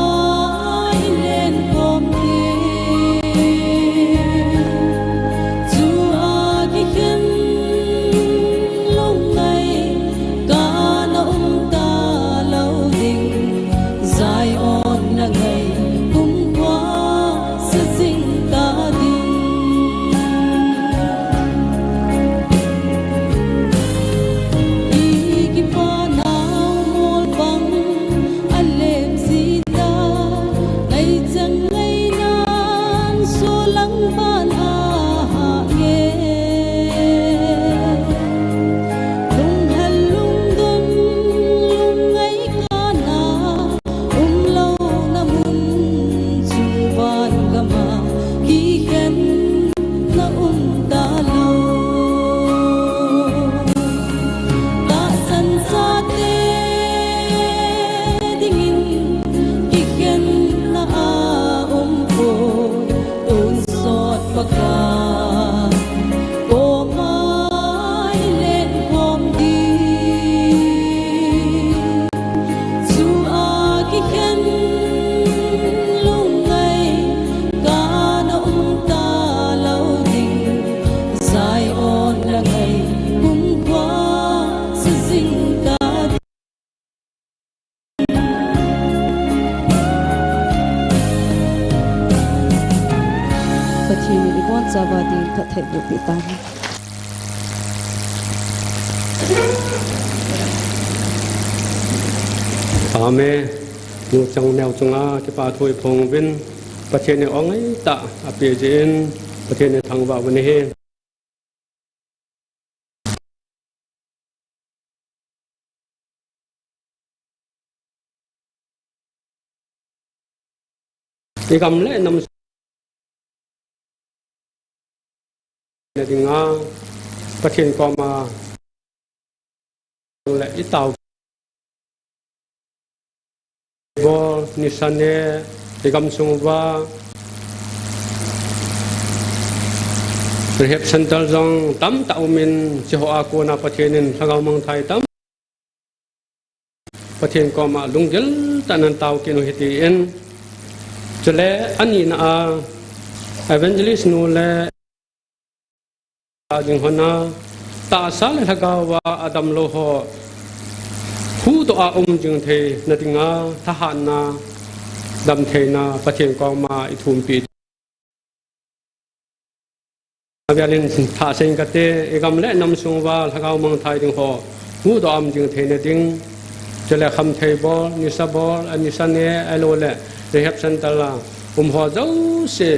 i len khom ding. Chu a kikhen lungngai kana um talou ding. Zion na ngai kum kua sa jing ta ding. I kipana mol bang a lem ji ta, ngai chang ngai nan so lang ban a ha nge. Lunghel lungdon lungngai kana umlouna mun chung van gam a kikhenna um talou. Tahsan chate dingin kikhenna a um ko, tonsot Pakai, koma i len khom ding. Chu a kikhen lungngai kana um talou ding. Zion na ngai kum kua sa jing ta ding. Pathen in i bonchauva ding phatthei boh peh tahen. Amen. Nu chang neo chunga kipa thu i phong uvin, Pathen in ong ngai tah a pe jeh in Pathen in thangvah uvin ahi. I gam le nam na dinga Pathen koma le i tao bol nisan e, i gamsung uva rehab center jong tamtah umin, hiche ho a kona Pathen in lhagao mangthai tam Pathen koma lunggil tah in natao kit u hite tin. Chule anina a evangelist nu le ding hon a tahsa le lhagao a adamlou ho Huhdoh a um jing theina dinga thahatna, damtheina Pathen koma i thumpi. Avel in thah seiyin kate, i gam le nam sung uva lhagao mangthai ding ho huhdoh a um jing theina ding, chule khamthei bol, nisa bol, a nisa ne, ahilou le rehab center a um ho jouse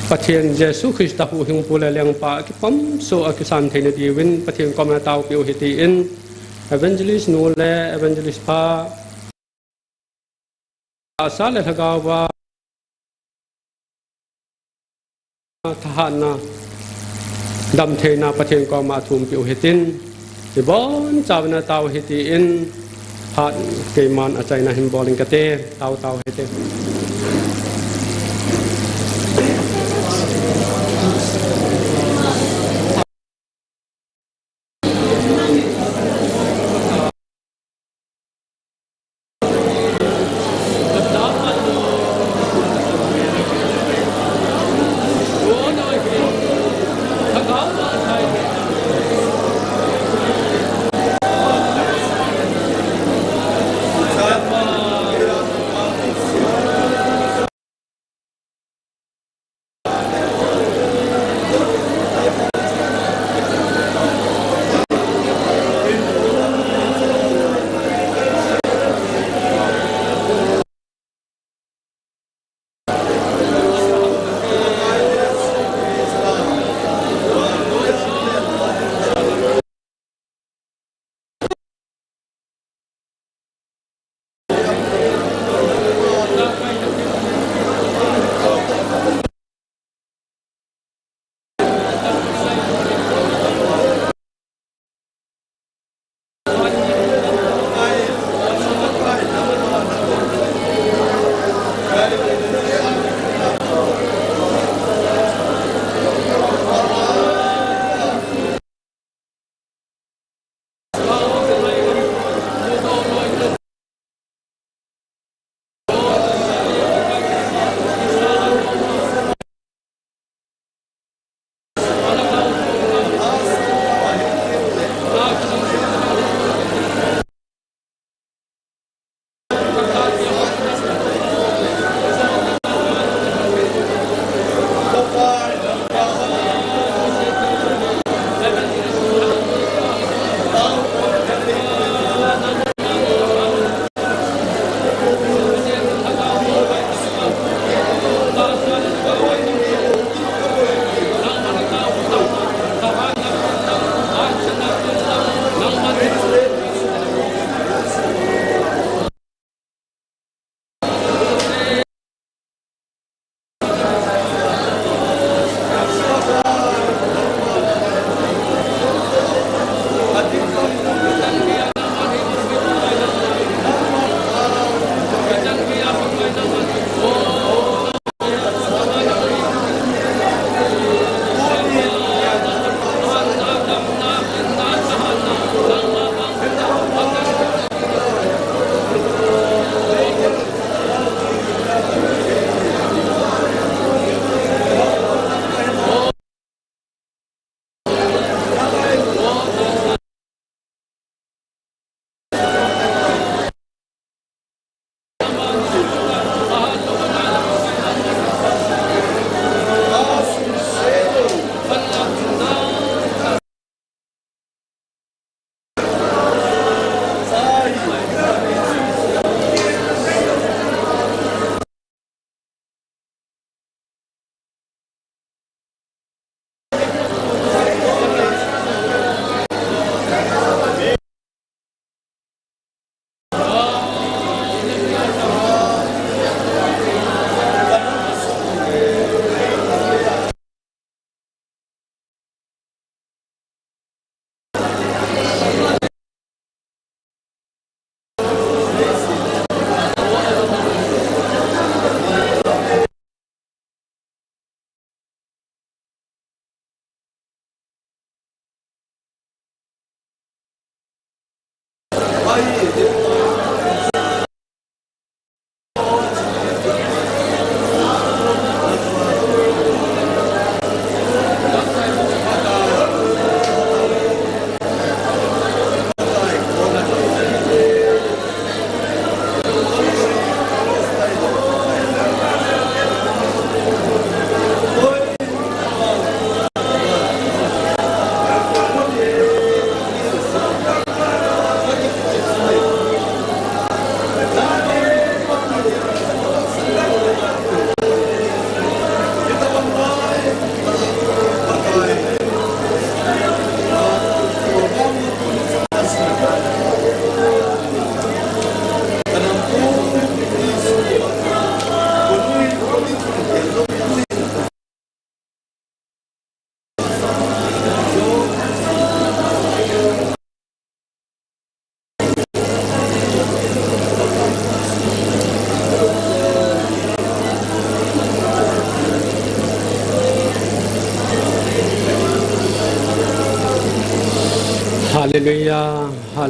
Pathen Jesu Christa huhhingpu le lengpa a kipah soh a kisan theina diuvin Pathen koma taopiu hite tin, evangelist nu le evangelist pa, tahsa le lhagao a thahatna, damtheina Pathen koma thumpiu hitin, ibon chauvin atao hite tin, phat keiman achaina hin bol inge kate, tao tao hite.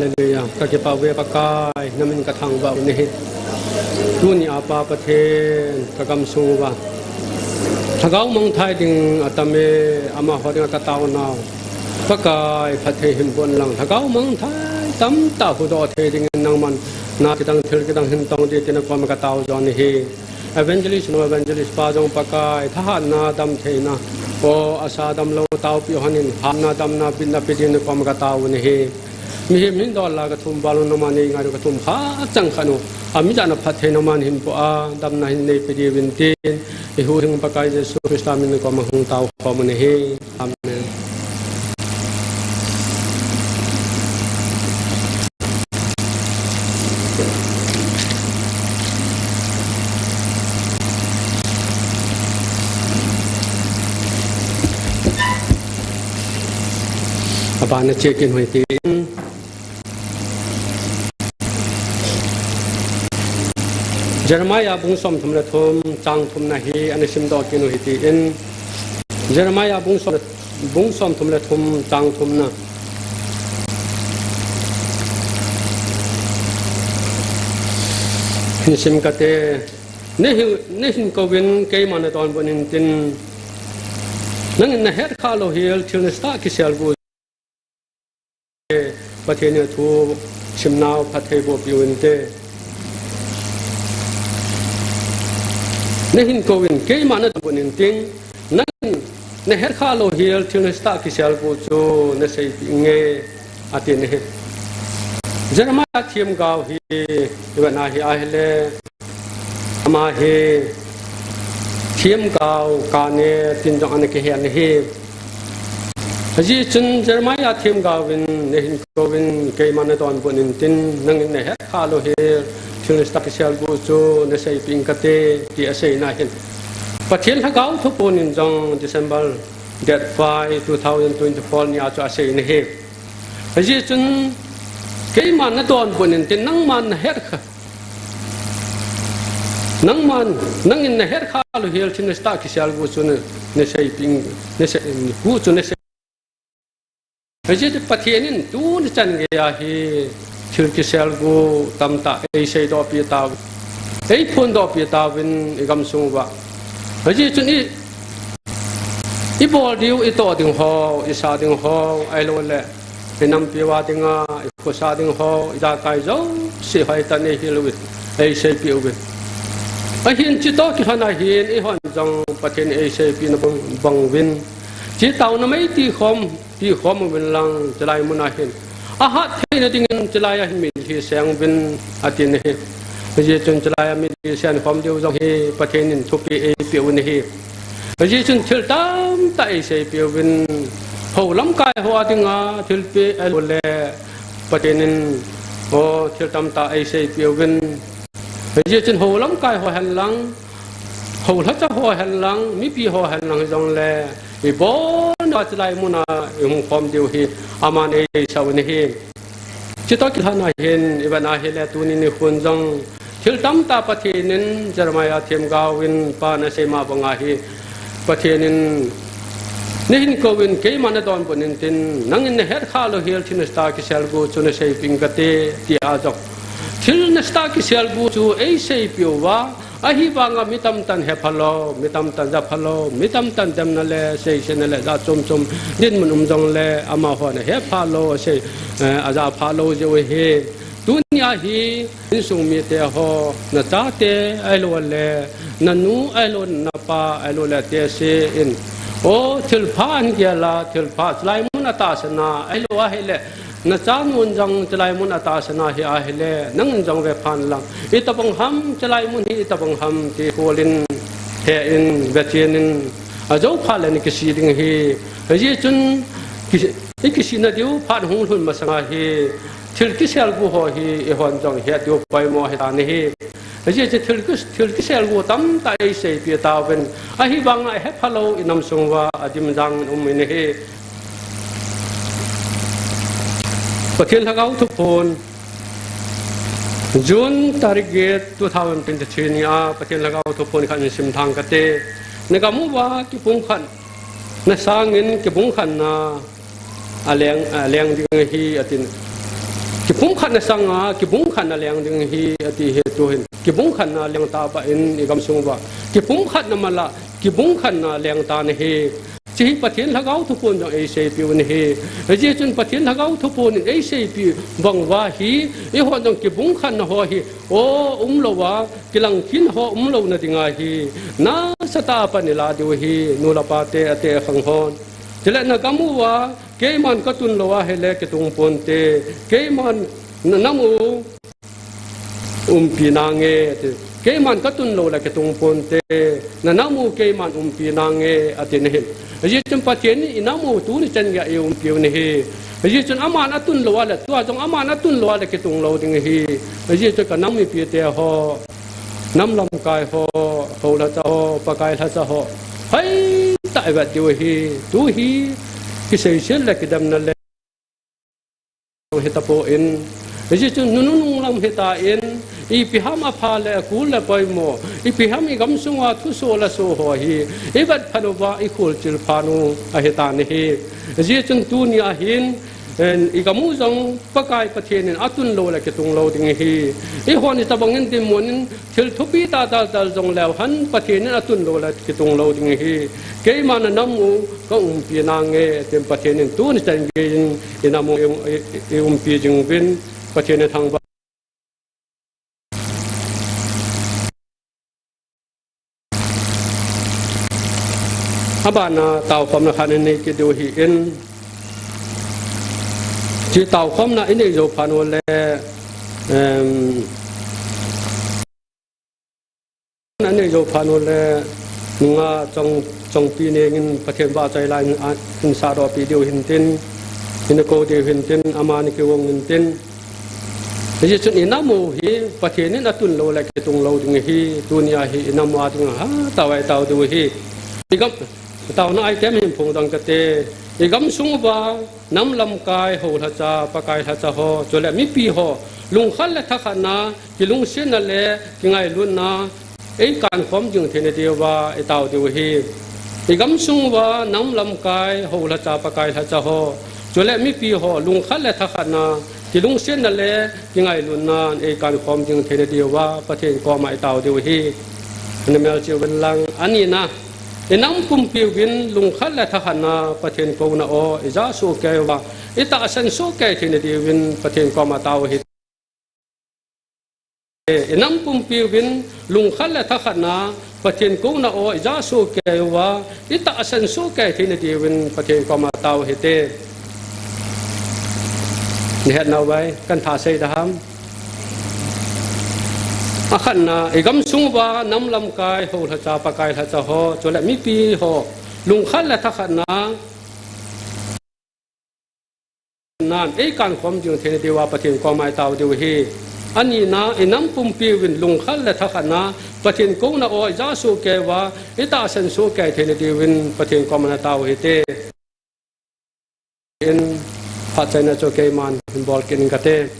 Hallelujah. Ka kipah uve Pakai, na min ka thangvah u ahi. Tuni a Pa Pathen, ka gamsung uva lhagao mangthai ding atam e, amaho dinga ka taonau Pakai, phatthei hin boh in lang, lhagao mangthai tamtah huhdoh thei dingin nangman na kidang thil kidang hin tong ding tin na koma ka tao jo ahi. Evangelist nu, evangelist pa jong Pakai, thahatna, damtheina, o asa damlou taopi hon in, hatna, damna, bitna pe dingin na koma ka tao u ahi. Mihem hin dol a ka thum val u, nangman nei ngai diu ka thum kha chang khat u, a mi jat na phatthei nangman hin po a, damna hin nei pe diuvin tin, i huhhing Pakai Jesu Christa min in na koma hung tao khom u ahi. Amen. Abana check in hoi tin. Jeremiah bung somthum le thum, chang thumna hi ana simdoh kit u hite. Jeremiah bung som, bung somthum le thum, chang thumna. Hin sim kate, na hin, na hin kouvin, keima na donbut intin, nangin na hetkhah lou hel thil nasatah kisel gu. Pathen in athu simnau phatthei boh peh u hinte. Na hin kouvin, keima na donbut intin, nangin na hetkhah lou hel thil nasatah kisel gu chu na seipeh inge, ati ahi. Jeremiah themgao hi, i vet na hi ahile, ama hi themgao kane tin jong ana kihen ahi. Ajeh chun Jeremiah themgao in, na hin kouvin, keima na donbut intin, nangin na hetkhah lou hel thil nasatah kisel gu chu na seipeh ing kate, ti aseina hin, Pathen Lhagao Thuphon in jong December date five, two thousand twenty-four ni a chu asei ahi. Ajeh chun, keima na donbut intin, nangman na hetkha, nangman, nangin na hetkhah lou hel thil nasatah kisel gu chu na, na seipeh ing, na sei, gu chu na sei. Ajeh chu Pathen in tuni chan geiya hi thil kisel gu tamtah eiseidoh peh tau, eiphondoh peh tauvin i gamsung uva. Ajeh chun i, i bol diu, i toh ding ho, i sa ding ho, ahilouleh i nampi uva dinga, i khosa ding ho, i jakai jouse hoitah in eihil uvin, eiseipeh uvin. Ahin chutoh kilhon a hin eihon jong Pathen in eiseipeh na bang, bang uvin, che taona mei ti khom, ti khom uvin lang, chulai mun a hin ahat theina dingin chulai a hin mitlhi seng uvin, ati ahi. Ajeh chun chulai a mitlhi seng khom diu jong hi Pathen in thupeh eipeh u ahi. Ajeh chun thil tamtah eiseipeh uvin, hou lamkai ho a dinga thilpeh ahilouleh Pathen in, o, thil tamtah eiseipeh uvin. Ajeh chun hou lamkai ho hen lang, hou lhacha ho hen lang, mipi ho hen lang hijongle, i bolna chulai mun a i hung khom diu hi aman eideisah u ahi. Chutoh kilhon a hin i vet na hile tuni nikhon jong thil tamtah Pathen in Jeremiah themgao in pa ana sei ma banga hi, Pathen in na hin kouvin, keima na donbut intin, nangin na hetkhah lou hel thil nasatah kisel gu chu na seipeh ing kate, ti a jong thil nasatah kisel gu chu eiseipeh uva, ahivanga mi tamtah in hepha lou, mi tamtah in japha lou, mi tamtah in demna le seisetna le jat chom chom dinmun um jongle amahon ahepha lou, asei, eh, ajapha lou jeh u ahi. Tuni a hi insung mite ho, na chate ahilouleh na nu ahilouleh na pa ahilouleh tehse in, o, thilpha ahin gel a, thilpha chulai mun a tahsan a, ahilou ahile na chanun jong chulai mun a tahsan a hi ahile, nangin jong vepha in lang, itobang ham chulai mun hi, itobang ham ti khol in, he in, vechen in, ajou phat le na kisih ding ahi. Ajeh chun ki, i kisihna diu phat hung lhun masang a hi thil kisel gu ho hi eihon jong het diu poimo ahitan ahi. Ajeh chu thil kis, thil kisel gu tamtah eiseipeh tauvin, ahivanga ahepha lou i namsung uva adim jang in um in ahi. Pathen Lhagao Thuphon, June tarik get, two thousand twenty-three ni a Pathen Lhagao Thuphon khat in simthang kate. Na gam uva kipumkhat na sangin kipumkhatna aleng, aleng ding ahi, atin. Kipumkhatna sanga kibungkhatna leng ding ahi ati hi tuhin. Kibungkhatna leng tabang in igamsung uva kipumkhatna mala kibungkhatna leng tan ahi. Hiche hi Pathen Lhagao Thupon jong eiseipiu ahi. Hijeh chun Pathen Lhagao Thupon in eiseipi bang uva hi, eihon jong kibungkhatna ho hi, o, umlouva, kilangkhin ho umlouna dinga hi, nasatah a pan ilah diu ahi, nu le pa te, ate akhang hon. Chule nagam uva, keiman katun lou ahile kitung ponte, keiman na-, nam u, umpi nange, ati. Keiman katun lou le kitung ponte, nanam u keiman umpi nange, ati nahin. Hijeh chun Pathen in inam u tuni chan geiya eiumpiu ahi. Hijeh chun aman atun lou ale, tua jong aman atun lou ale kitung lou ding ahi. Hijeh chun kanam mipite ho, nam lamkai ho, hou lhacha ho, pakai lhacha ho, hoitah a ivet diu ahi. Tu hi, kiseiset le kidemna le hitapon, hijeh chun nunung lam hitan, ipi ham apha le akul le poimo, ipi ham igamsunga thusoh le soh ho hi, ivet phat uva ikholchil phat u ahitan ahi. Hijeh chun tunia hin, en, igam u jong Pakai Pathen in atun lou le kitung lou ding ahi. Eihon itobang in dinmun in thil thupi tah daldal jongleu hen, Pathen in atun lou le kitung lou ding ahi. Keiman nanam u kaumpi nange, tin Pathen in tuni chan geiyin inam u i, i, i umpi jing uvin, Pathen in thangvah. Abana taokhomna khat inei kit diu ahin. Hiche taokhomna inei jou phat u le, em, inei jou phat u le, nunga Chong, Chongpi Neng in Pathen vahchoi la in, a, in sahdoh peh diu hintin, in kou diu hintin, amani kigong hintin. Hijeh chun inam u hi Pathen in atun lou le kitung lou ding ahi, tunia hi inam u a dinga hatah a itao diu ahi. Igam, taona item hin phongdoh kate, igamsung uva nam lamkai, hou lhacha, pakai lhacha ho, chule mipi ho, lungkhat le thakhatna, kilungsetna le kingailutna, eikankhom jing theina diuva itao diu ahi. Igamsung uva nam lamkai, hou lhacha, pakai lhacha ho, chule mipi ho, lungkhat le thakhatna, kilungsetna le kingailutna in eikankhom jing theina diuva Pathen koma itao diu ahi. Ana melchih uvin lang, anina, inam pumpi uvin lungkhat le thakhatna Pathen kouna o ija sohkei uva, itahsan sohkei theina diuvin Pathen koma tao ahi. Inam pumpi uvin lungkhat le thakhatna Pathen kouna o ija sohkei uva, itahsan sohkei theina diuvin Pathen koma tao hite. Nahet nau vai, kahin thasei ding ham. Akhatna, igamsung uva nam lamkai, hou lhacha, pakai lhacha ho, chule mipi ho, lungkhat le thakhatna nan eikankhom jing theina diuva Pathen koma itao diu ahi. Anina, inam pumpi uvin lungkhat le thakhatna Pathen kouna o ija sohkei uva, itahsan sohkei theina diuvin Pathen koma natao hite. In phatchaina chu keiman hin bol kit ing kate.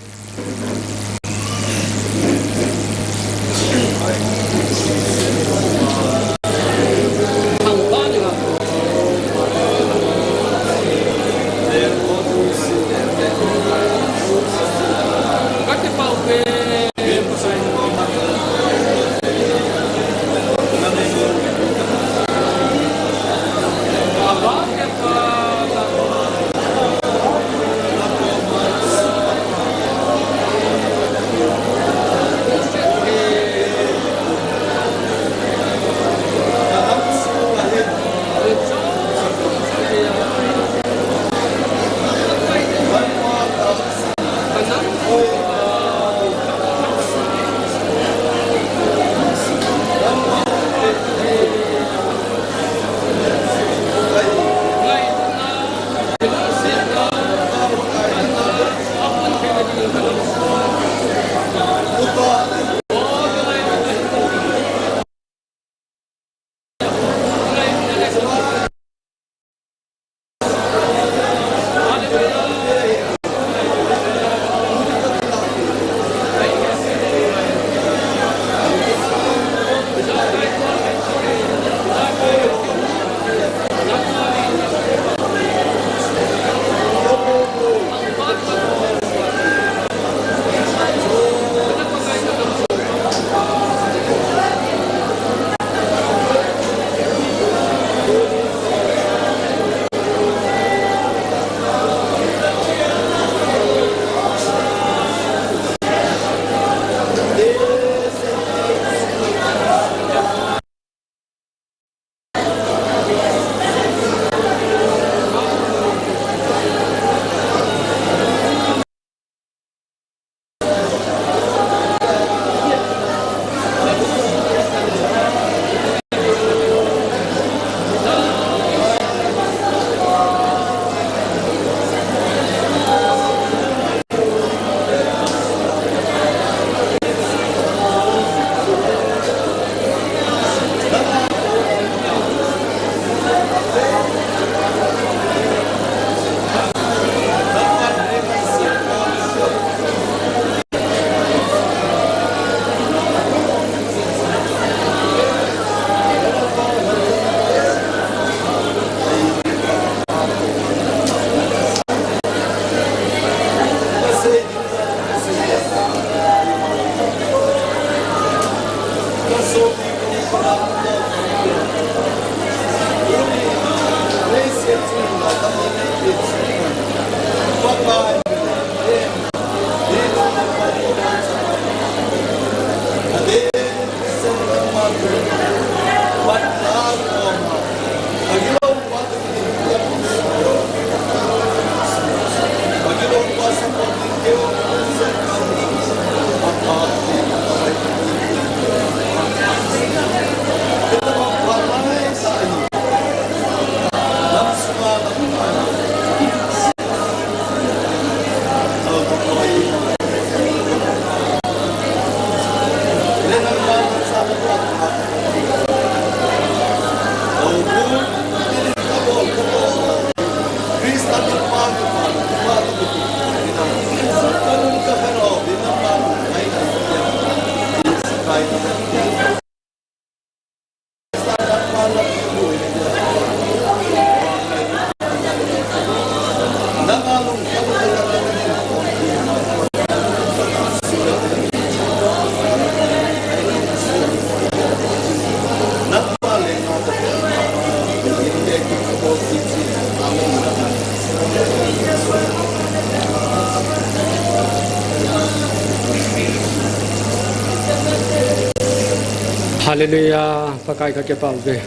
Hallelujah, Pakai kakipah uve.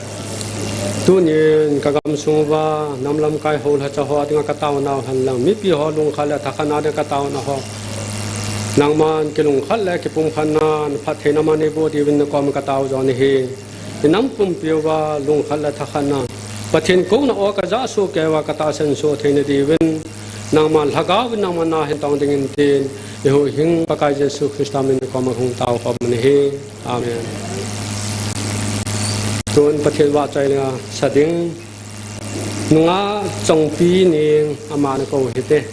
Tunin kagam sunguva, nam lamkai ho lhacha ho dinga kataonau henlang, mipi ho lungkhat le thakhat na dinga kataona ho, nangman kilungkhat le kipumkhatnan phatthei naman neiboh diuvin nakoma katao jo ahi. Inam pumpi uva lungkhat le thakhat na, Pathen kouna o kajah soh keiuva katahsan soh theina diuvin, nangman lhagaovin nangman nahin tong dingin tin, ihuhhing Pakai Jesu Christa min nakoma hung taokhom u ahi. Amen. Tun Pathen vahchoi leng a sa ding, nungah Chongpi Neng, ama nakou hite.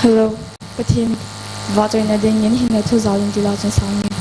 Hello. Pathen vahchoina dingin hinna thu jal in tila chun sang in.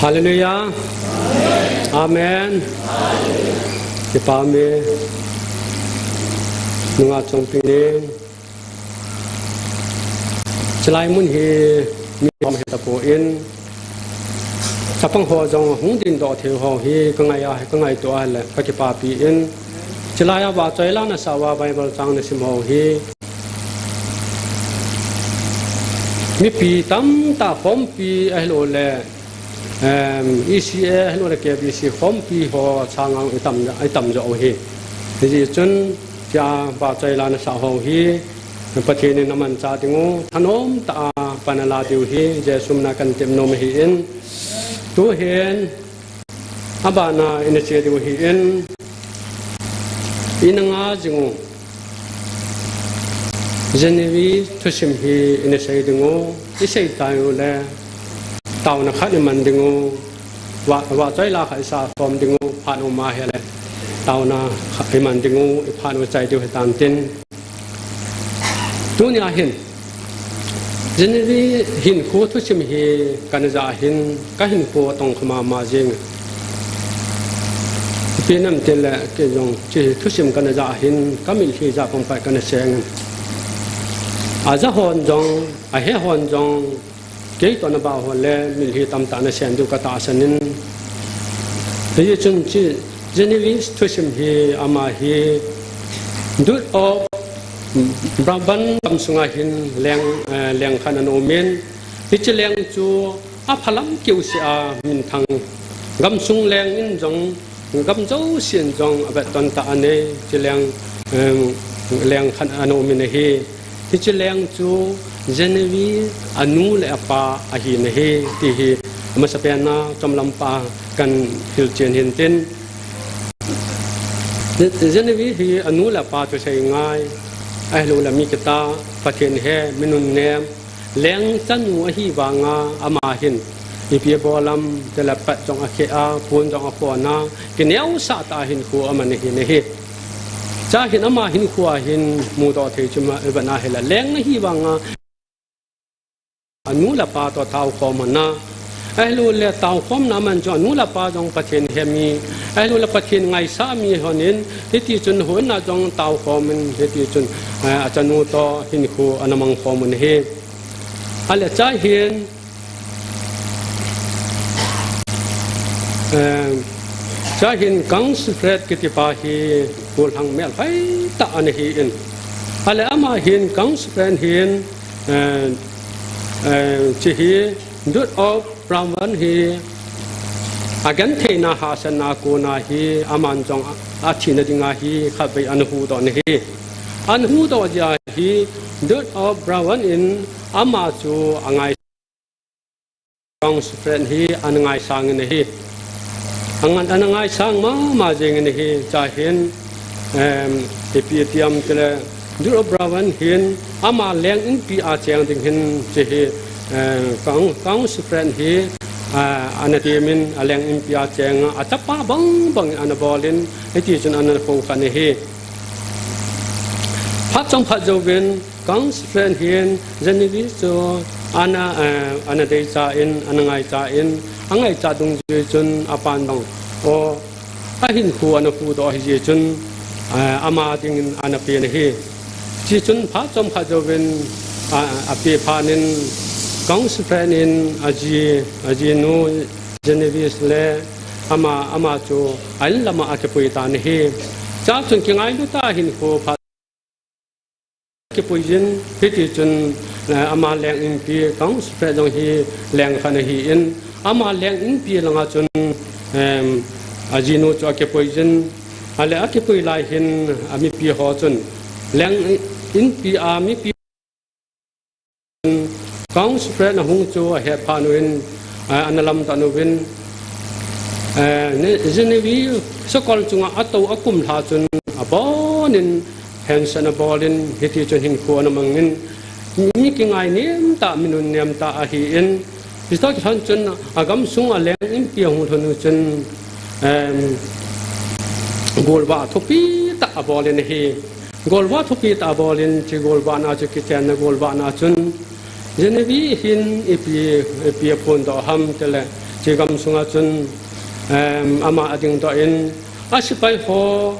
Hallelujah. Amen. Kipa ume. Nunga chongpi ning. Chulai mun hi mi hom hetapon, chapang ho jong hung dingdoh thei ho hi ka ngai a, ka ngaito a le ka kipapi in. Chulai a vahchoi la nasah uva Bible chang nasim ho hi mipi tamtah khompi ahilouleh Em, E C A ahilouleh K B C khompi ho sanga itam, itam jo hi. Hijeh chun, tia vahchoi la nasah ho hi, Pathen in amanchah diu, thanom tah a pan ala diu hi, Jesu mina kahin temnom ahin. Tuhin, abana ina che diu ahin, ina ngah jing u. January thusim hi ina sei diu, isei tai uleh. Taona khat iman diu, vah, vahchoi la khat isah khom diu, phat um ahile. Taona khat iman diu, iphat u chai diu hitan tin. Tunia hin, January hinkho thusim hi kana jah hin, ka hinkho atong kha mama jing. Ipi ham itile, kei jong, hiche thusim kana jah hin, ka mitlhi jah pang pai kana seng. Aja hon jong, ahe hon jong, Kei toh nabah ho le mitlhi tamtah nasen diu katahsan in. Hijeh chun hiche January thusim hi ama hi Duke of Brabant gamsunga hin leng, eh, leng khat ana um in. Hiche leng chu aphalam keuseh a minthang gamsung leng in jong Gam jousen jong avetton tah anei, hiche leng, em, leng khat ana um in ahi. Hiche leng chu Genevieve anu le apa ahi in ahi, ti hi amasapen a chomlam pa kahin hilchen hin tin. Genevieve hi anu le apa chu sei ngai, ahilouleh mi kitah, Pathen he, mi nunnem, Leng chanu ahi vanga ama hin ipi abol ham, tele pat jong akhe a, pon jong akhon a, kineosah tah a hinkho aman ahi in ahi. Chuin ama hinkho a hin mudoh thei chu ivet na hile, leng ahi vanga anu le apa toh taokhom ana, ahilouleh taokhomna aman chu anu le apa jong Pathen he mi, ahilouleh Pathen ngaisah mi hon in, hiti chun hon a jong taokhom in, hiti chun, eh, achanu toh hinkho ana mangkhom un ahi. Ahile chuin, eh, chuin Kang Sifret kiti pa hi gollhang melhoi tah ana hi in. Ahile ama hin Kang Sifret hin, eh, eh, hiche hi Duke of Brabant hi agentheina hahsatna kona hi aman jong athina dinga hi khatvei ana huhdoh in ahi. Ana huhdoh jeh a hi Duke of Brabant in ama chu angai, Kang Sifret hi ana ngaisang in ahi. Angan ana ngaisang mama jeng in ahi, chuin, em, ipi ti ham tile, Duke of Brabant hin ama leng inpi a cheng ding hin hiche hi, em, Kang, Kang Sifret hi, a, ana temin aleng inpi a cheng a, achapa bang bang ana bol in, hiti chun ana kho khan ahi. Phat chomkhat jouvin, Kang Sifret hin Genevieve chu ana, eh, ana deicha in, ana ngaicha in, angaichat dungjui chun apan bang, o, ahinkho ana huhdoh ahi jeh chun, eh, ama dingin ana pen ahi. Hichun phat chomkhat jouvin, a, ape phat in, Kang Sifret in aji, ajinu Genevieve le ama, ama chu a-in lama akipui tan ahi. Chuin kingailu tah a hinkho phat kipui jin, hiti chun, eh, ama leng inpi, Kang Sifret jong hi leng khat ana hi in, ama leng inpi langa chun, em, ajinu chu akipui jin, ahile akipui lai hin, amipi ho chun, leng inpi a mipi Kang Sifret ahung chu ahet phat uvin, a, ana lamdan uvin, a, ne, Genevieve sakol chunga atou akum lha chun abon in hensah ana bol in hiti chun hinkho ana mang in mi kingainem tah, mi nunnem tah ahi in, hiche toh kilhon chun agamsung a leng inpi ahung lhun u chun, em, golvah thupi tah abol in ahi. Golvah thupi tah abol in, hiche golvahna chu kichenna golvahna chun, Genevieve hin ipi, ipi aphondoh ham tile, Hiche gamsunga chun, em, ama ading doh in, asepai ho,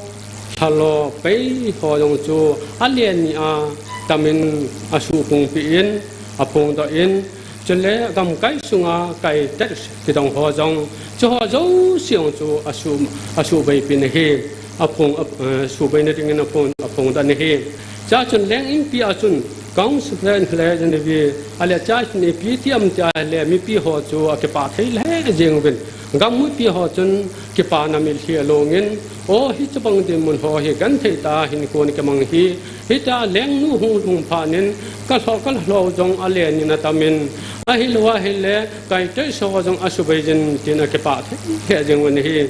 lhalo pei ho jong chu alen ni a tamin asuhpung peh in, aphong doh in, chule gamkai sunga kai tet kidong ho jong, chuho jouse jong chu asuh, asuhbei peh in ahi, aphong, eh, suhbei na dingin aphong, aphong doh in ahi. Chua chun leng inpi a chun Count Siegfried le Genevieve, ahile chua chun ipi ti ham tia ahile mipi ho chu akipah thei lheh jeng uvin. Gam mipi ho chun kipana mitlhi along in, o, hiche bang dinmun ho hi genthei tah a hinkho ana kimang hi, hitia lengnu hung lhung phat in, kalhoh kalhalo jong alen ni a tamin, ahilou ahile, kai tet ho jong asubei jin tin akipah thei lheh jeng uvin ahi.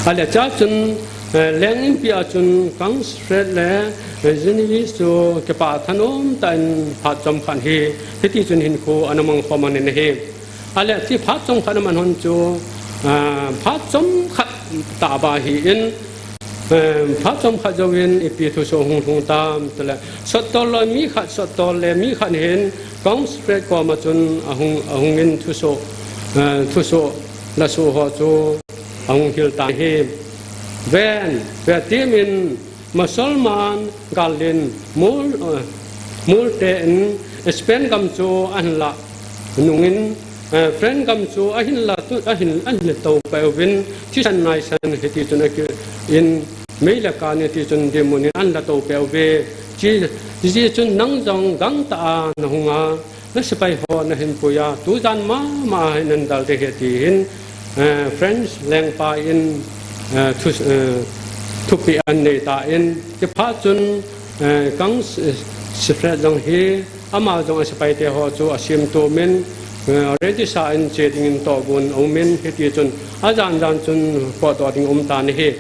Ahile chua chun, eh, leng inpi a chun Count Siegfried le, eh, Genevieve chu kipah thanom tah in phat chomkhat hi, hiti chun hinkho ana mang khom in ahi. Ahile hiche phat chomkhat ana man hon chu, ah, phat chomkhat tah beh ahin, eh, phat chomkhat jouvin ipi thusoh hung lhung tam tile, sottol le mi khat, sottol le mi khat hin Count Siegfried koma chun ahung, ahung in thusoh, eh, thusoh lasoh ho chu ahung hil tan ahi. Ven, Vetem in Musalman gal in Mul, eh, Mul te in Spain gam chu ahin lah nung in, eh, French gam chu ahin lah tu, ahin, ahin lah to peh uvin, thisan naisan hiti chun aki in, mei le kani ti chun dinmun in ahin lah to peh uve. Chi, chi chun nang jong gangtah a nahung a, nasepai ho nahin pui a, tujan mama a hin nadal ding ahi ti hin, eh, French lengpa in, eh, thu, eh, thupeh anei tan, hiche phat chun, eh, Count Siegfried jong hi, ama jong asepai te ho chu asem tum in, eh, ready sa in che dingin tohgon aum in, hiti chun ajan jan chun potdoh ding aum tan ahi.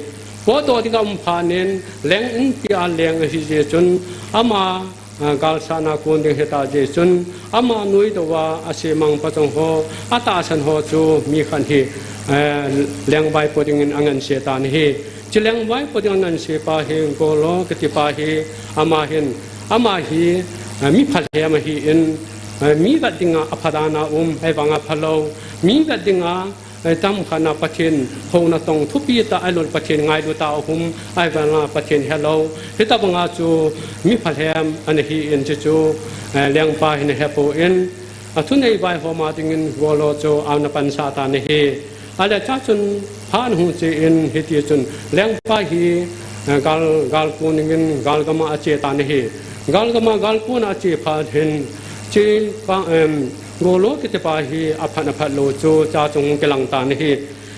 Potdoh ding aum phat in, leng inpi a leng ahi jeh chun, ama, ah, galsatna kon ding hita jeh chun, ama nuidou a, asemang pachong ho, atahsan ho chu mi khat hi, eh, leng vaipo dingin angansei tan ahi. Hiche leng vaipo ding angansei pa hi, Golo kiti pa hi, ama hin, ama hi, eh, mi phalhem ahin, eh, mi vet dinga apha dan a um, ahivanga phalou, mi vet dinga, eh, tamkhat na Pathen houna tong thupi tah, ahilou le Pathen ngailu tah a um, ahivanga Pathen helou. Hitabanga chu mi phalhem ana hin, chuchu, eh, lengpa hin ahepon, athunei vaihom a dingin Golo chu ana pansah tan ahi. Ahile chua chun phat hung chen hiti chun lengpa hi, eh, gal, gal kon dingin gal gam a ache tan ahi. Gal gam a gal kon a ache phat hin, hiche pa, em, Golo kiti pa hi aphat aphat lou chu chua chun hung kilang tan ahi.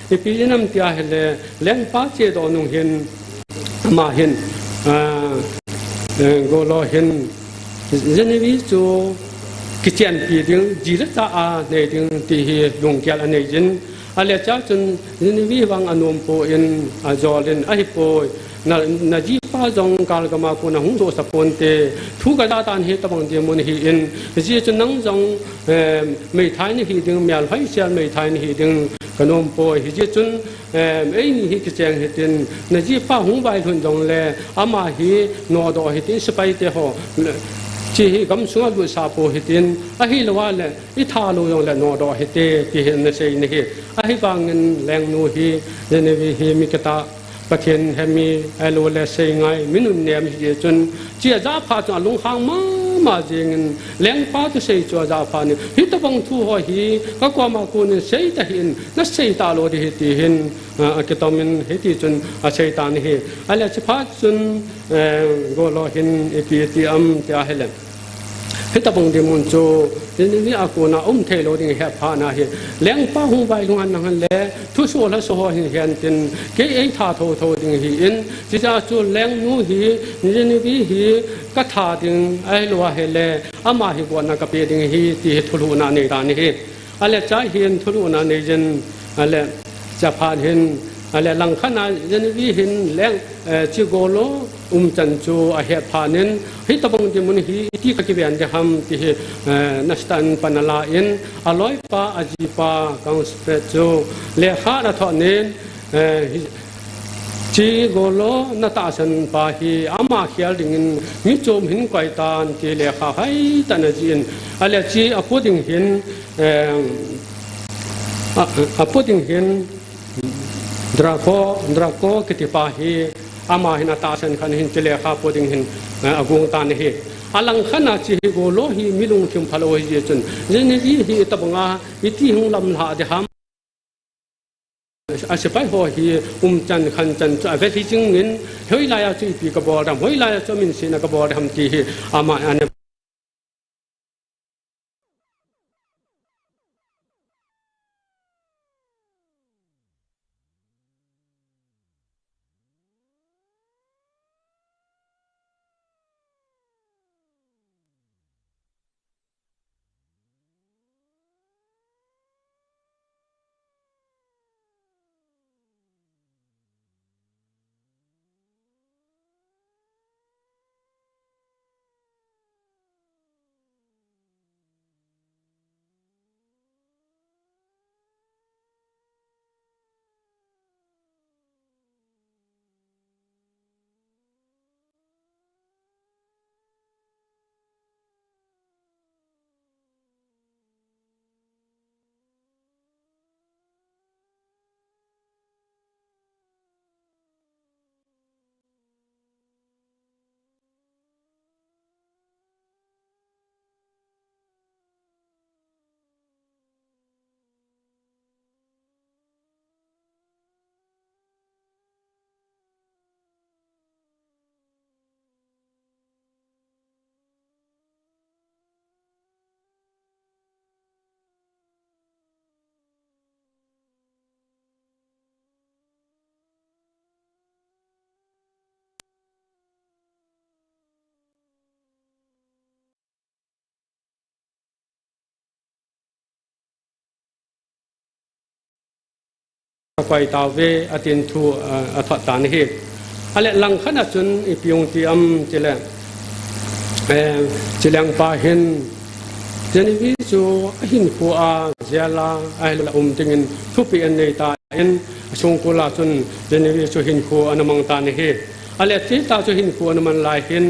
Ipi jeh ham tia ahile, lengpa chedoh nung hin, ama hin, ah, eh, Golo hin, Genevieve chu kichenpi ding, ji le cha anei ding ti hi lunggel anei jin. Ahile chua chun Genevieve vang anom pon ajol in, ahipoi, na, najipa jong gal gam a kon a hung sohsa ponte, thu kajah tan hitabang dinmun ahin, hijeh chun nang jong, eh, meithai nahi ding, melhoisel meithai nahi ding kanom poi, hijeh chun, eh, eini hi kicheng hitin, najipa hung vailhun jongle, ama hi nodoh hitin, sepai te ho, hiche hi gamsunga lutsah pou hitin, ahilou le, itha lou jongle nodoh hite, ti hi ana sei in ahi. Ahivangin lengnu hi, Genevieve hi mi kitah, Pathen hemi, ahilou le seingai, mi nunnem hijeh chun, hiche ajah phat chun alunghang mama jengin, lengpa thusei chu ajah phat in, hitabang thu ho hi, kakoma kon in sei tahih in, nasei talou ding ahi ti hin, ah, akitom in, hiti chun asei tan ahi. Ahile hiche phat chun, eh, Golo hin ipi ati ham tia ahile, hitabang dinmun chu, Genevieve a kon a um thei lou ding ahi phat na hi. Lengpa hung vailhung hen lang hen le, thusoh lasoh ho hin hen tin, kei eitha thotho ding ahin, hijeh chun lengnu hi, Genevieve hi katha ding, ahilou ahile, ama hi gotna kapeh ding ahi, ti hi thulhuhna anei tan ahi. Ahile chua hin thulhuhna anei jin, ahile chua phat hin, ahile langkhat na Genevieve hin leng, eh, hiche Golo umchan chu ahet phat in, hitabang dinmun hi iti kakiven ding ham ti hi, eh, nasatah in pan ala in, aloipa, ajipa, Count Siegfried chu lekha athoh in, eh, hi, Chi Golo na tahsan pa hi ama khel dingin mi chom hin koi tan ti lekha hai tah na jin, ale chi apo ding hin, em, a, apo ding hin Draco, Draco kiti pa hi ama hin atahsan khan hin chi lekha po ding hin, eh, agung tan hi. Alang khan a chi hi Golo hi mi lungthim phalou hi chun, Genevieve hi tabanga iti hung lam lha de ham. A sepai ho hi umchan khanchan chu avel hi jingin, hoilai a chu ipi kabol dem, hoilai a chu min sina kabol dem ti hi ama ana Akoi tauve, atin thu, a, athot tan ahi. Ale langkhat a chun ipi hung ti am tile, eh, chilengpa hin Genevieve chu ahinkho a jail a, ahilou le um dingin thupeh anei tan, asongkul a chun Genevieve chu hinkho ana mang tan ahi. Ale tita chu hinkho ana man lai hin,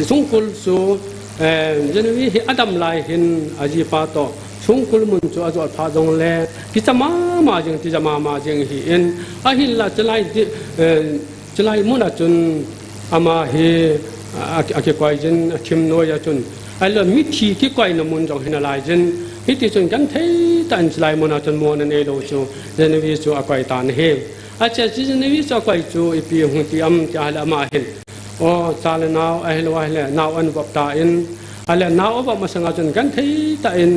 songkul chu, eh, Genevieve hi adam lai hin ajipa toh songkul mun chu ajot phat jongle kicha mama jing, tija mama jing ahin, ahinla chulai di, eh, chulai mun a chun ama hi a, a, akikoi jin, athim noi a chun, ahilou mithi kikoina mun jong hi nalai jin, hiti chun genthei tah in chulai mun a chun mona neilou chu Genevieve chu akoi tan ahi. Ache, chi Genevieve chu akoi chu ipi hung ti am ti ahile ama hin, o, cha le nao, ahilou ahile nao ana vop tan, ale nao avop masanga chun genthei tah in,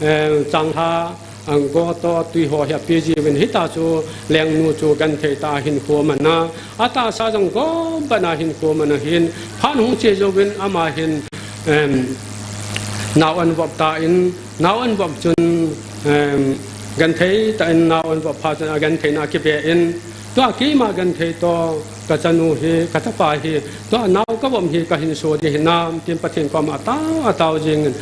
eh, changlha, a, go toh tui ho hi ape jiuvin, hita chu lengnu chu genthei tah a hinkho aman a, atahsa jong gom bana hinkho aman ahin, phat hung che jouvin ama hin, em, nao ana vop tan, nao ana vop chun, em, genthei tah in nao ana vop phat chun agentheina akibe in, tua keima genthei toh kachanu hi, kachapa hi, tua nao kavop hi kahinso ding hinam tin Pathen koma atao, atao jingin,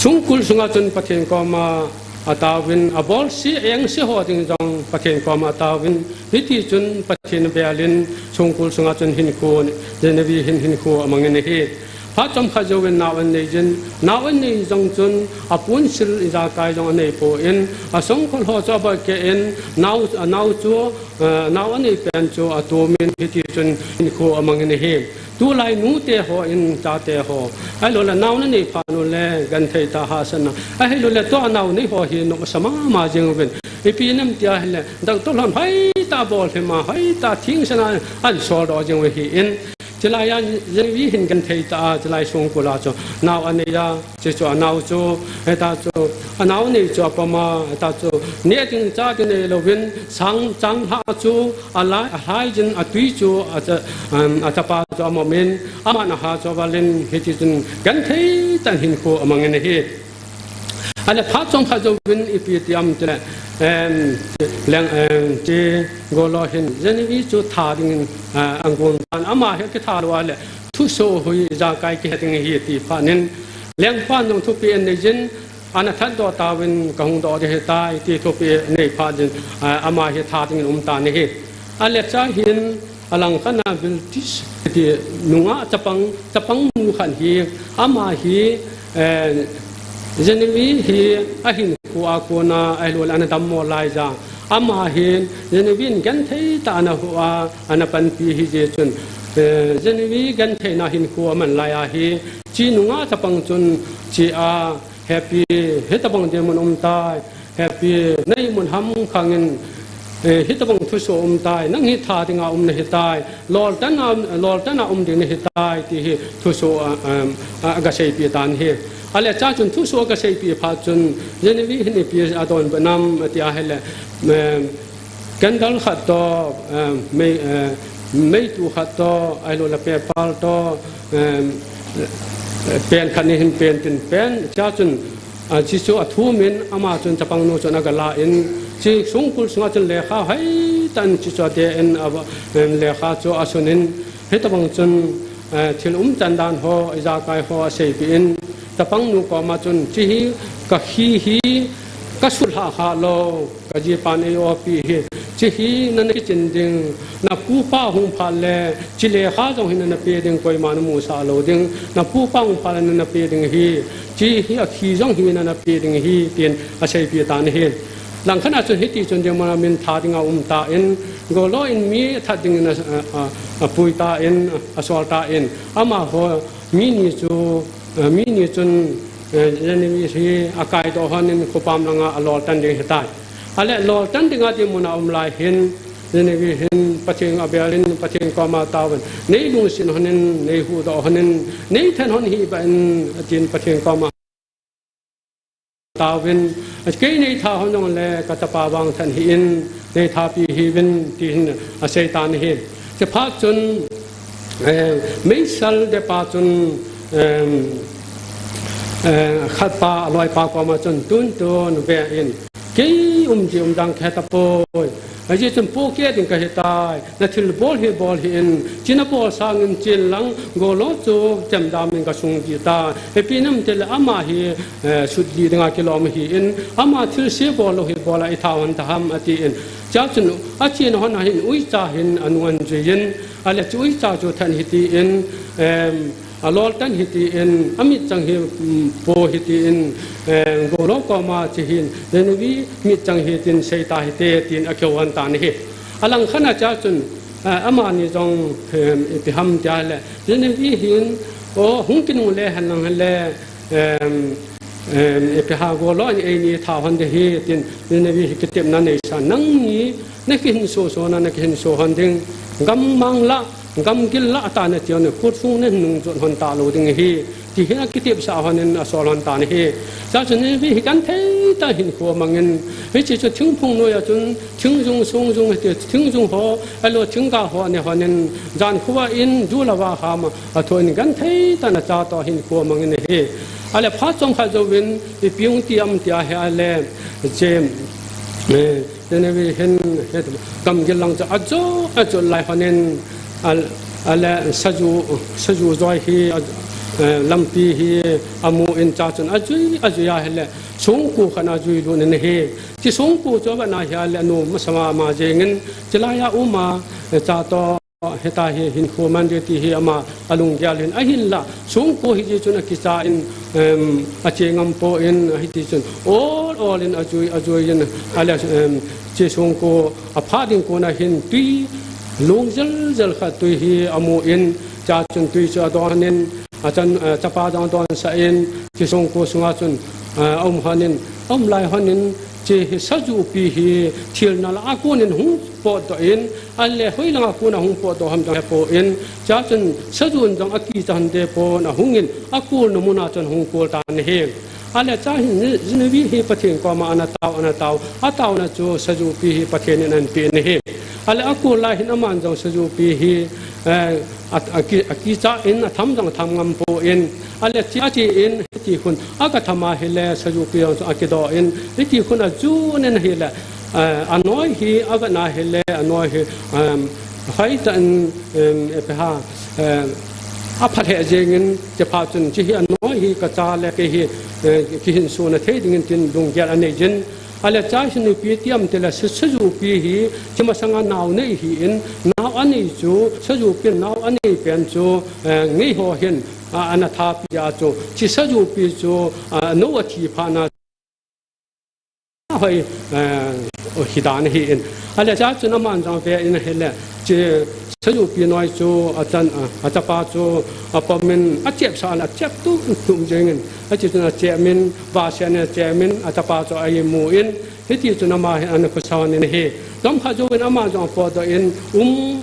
songkul sunga chun Pathen koma ataovin, abolse, engse ho ding jong Pathen koma ataovin, hiti chun Pathen velin songkul sunga chun hinkho, Genevieve hin hinkho amangin ahi. Phat chomkhat jouvin nao anei jin, nao anei jong chun aponsil ijakai jong anei pon, asongkul ho chu aboi keh in, nao, anao chu, eh, nao anei pen chu atomin, hiti chun hinkho amangin ahi. Tulai nute hon chate ho, ahilou le nao nanei phat uleh genthei tah hahsatna, ahilou le tua nao nei ho hi nomsa mama jing uvin. Ipi nam ti ahile doctor hon hoitah bol hima, hoitah thingsan a ahin soldoh jing u ahin. Chulai a Genevieve hin genthei tah a chulai songkul a chu nao anei a, chuchu anao chu, hita chu anao nei chu apom a, hita chu neh ding chah ding neilouvin, sang, changlha chu alai, alhai jin, atui chu acha, um, achapa chu amom in, aman aha chu avalin, hiti chun genthei tah in hinkho amangin ahi. Ale phat chomkhat jouvin ipi ti am tile, em, leng, em, chi Golo hin Genevieve chu that dingin, ah, agon tan, ama hi akithat lou ale thusoh hui ijakai kihe ding ahi ti phat in, lengpan jong thupeh anei jin, ana thatdoh tauvin, kahung doh ding ahitai ti thupeh anei phat in, ah, ama hi that dingin aum tan ahi. Alecha hin alangkhat a Biltis ti nungah chapang, chapang nu khat hi, ama hi, eh, Genevieve hi ahinkho a kona ahilou le ana dammo laija. Ama hin Genevieve in genthei tah a ana hou a, ana panpi hijeh chun, eh, Genevieve gentheina hinkho aman lai ahi. Chi nungah chapang chun chi a, Happy, hitabang dinmun umtai. Happy, neimun ham khangin, eh, hitabang thusoh umtai. Nang hi tha dinga um nahitai. Loltah a, loltah a um ding nahitai, ti hi thusoh, ah, um, ah, agaseipeh tan ahi. Alecha chun thusoh agaseipeh phat chun, Genevieve hin ipi adonbut nam ati ahile, em, candle khat toh, em, mei, eh, meitu khat toh, ahilou le paper toh, em, pen khat ni hin pen tin pen, chea chun, ah, chi chu athum in, ama chun chapang nu chun agalah in, chi songkul sunga chun lekha hoitah in chi chu ade in, a, em, lekha chu asun in, hitabang chun, eh, thil umchan dan ho, ijakai ho aseipeh in, chapang nu koma chun, chi hi kakhi hi, kasulhah khalou. Kajipan eiopeh hi, chi hi nana kichin ding, napupa hung phat le, chi lekha jong hi nana pe ding, koiman namusah lou ding, napupa hung phat le nana pe ding ahi, chi hi akhi jong hi nana pe ding ahi, tin aseipeh tan ahi. Langkhat a chun hiti chun dinmun a min tha dinga umtan, Golou in mi that dingin a, a, a, apui tan, asol tan, amaho mi ni chu, eh, mi ni chun, eh, Genevieve hi akaidoh lhonin khopam langa aloltan ding ahitai. Ahile loltan dinga dinmun a um lai hin, Genevieve hin Pathen abel in, Pathen koma taovin, neilungset lhonin, neihuhdoh lhonin, neithen lhon hih beh in, atin Pathen koma taovin, kei neitha lhon jongle kachapa vang thenpi in, neithapi hih uvin, tin aseitan ahi. Chuphat chun, eh, meisel depa chun, em, eh, khatpa, aloipa koma chun, tuntun ve in, kei umji umdang kahe tapoi. Ajeh chun pohkeh ding kahitai. Nathilbol hi bol hih in, chi nabol sangin chen lang, Golou chu chemjam in kasung ding tai. Ipi ham itile ama hi, eh, sut ding dinga kilom ahin, ama thilse bol lou hi bol a itha lhon taham atin. Chea chun achen lhon a hin uicha hin anung ahin jui in, ahile chu uicha chu then hiti in, em, aloltan hiti in, amitchang hi, mm, po hiti in, eh, Golou koma chi hin, Genevieve mitchang hitin seita hite, tin akihou lhon tan ahi. Alangkhat a chea chun, eh, amani jong, em, ipi ham tia le, Genevieve hin, o, hung kinungle henlang hile, em, em, ipi ham Golou in eini tha lhon ding ahi, tin, Genevieve hi kitepna neisa, nangni, nakihinso sona, nakihinso lhon ding, gammang lah, gamgil lah tah a nache lhon, kut sung nanung jot lhon talou ding ahi, ti hin akitepsah lhonin asol lhon tan ahi. Chea chun Genevieve hi genthei tah a hinkho amangin, hiche chu thingphung noiya chun, thingjung, songjung, hiti, thingjung ho, ahilou thingga ho ane lhonin, jan khovah in, ju le va ham, athoh in genthei tah a acha toh hinkho amangin ahi. Ahile phat chomkhat jouvin, ipi hung ti ham tia ahile, che, eh, Genevieve hin, he, gamgil lang chu ajot, ajot lai lhonin, a, ahile saju, saju joi hi, a, eh, lampi hi amun chea chun ajui, ajui ahile, songko khat a ajui lut in ahi. Chi songko chu avet na ahile anom masa mama jengin, chulai a um a, eh, cha toh, hita hi hinkho man ding ti hi ama alunggel in ahinlah, songko hijeh chun akicha in, em, ache ngam poi, hiti chun ol ol in ajui, ajui in, ahile, em, chi songko apha ding kon a hin tui lung jel jel khat tui hi amun, chea chun tui chu adon in, achan, eh, chapa jong adonsah in, chi songko sunga chun, eh, aum lhonin, aum lai lhonin, chi hi sajupi hi thil nal a kon in hung potdoh in, ahile hoilanga kon a hung potdoh ham jong hepon, chea chun sajun jong akicha lhon dehpon ahungin, akolna mun a chun hung kol tan ahi. Ahile chea hin Genevieve hi Pathen koma ana tao, ana tao, ataona chu sajupi hi Pathen in ahin pe in ahi. Ahile akol lai hin aman jong sajupi hi, eh, a, aki, akicha in atham jong atham ngam pon, ahile chi, ache in, hiti khun, aga tham ahile sajupi jong chu akidoh in, hiti khun ajun in ahile, eh, anoi hi, avet na ahile, anoi hi, em, hoitah in, em, ipi ham, em, apha lheh jengin, chephat chun, "Chehi anoi hi kacha le kei hi, eh, kihinsona thei dingin," tin lunggel anei jin. Ahile cha hi nupi tiam tile, sa-, sajupi hi, chemasanga nao nei hi in, nao anei chu, sajupin nao anei pen chu, eh, ngeiho hin, a, ana thapi a chu, che sajupi chu, a, nou athi phat na hoi, eh, hi dan ahi in. Ahile cha chun aman jong ve in ahile, che sajupi noi chu achan, a, achapa chu apom in achep sa le achep tum tum jengin. Ache chun achep in, vase in achep in, achapa chu a imu in, hiti chun ama hin ana khosa in ahi. Chomkhat jouvin ama jong apotdoh in, um,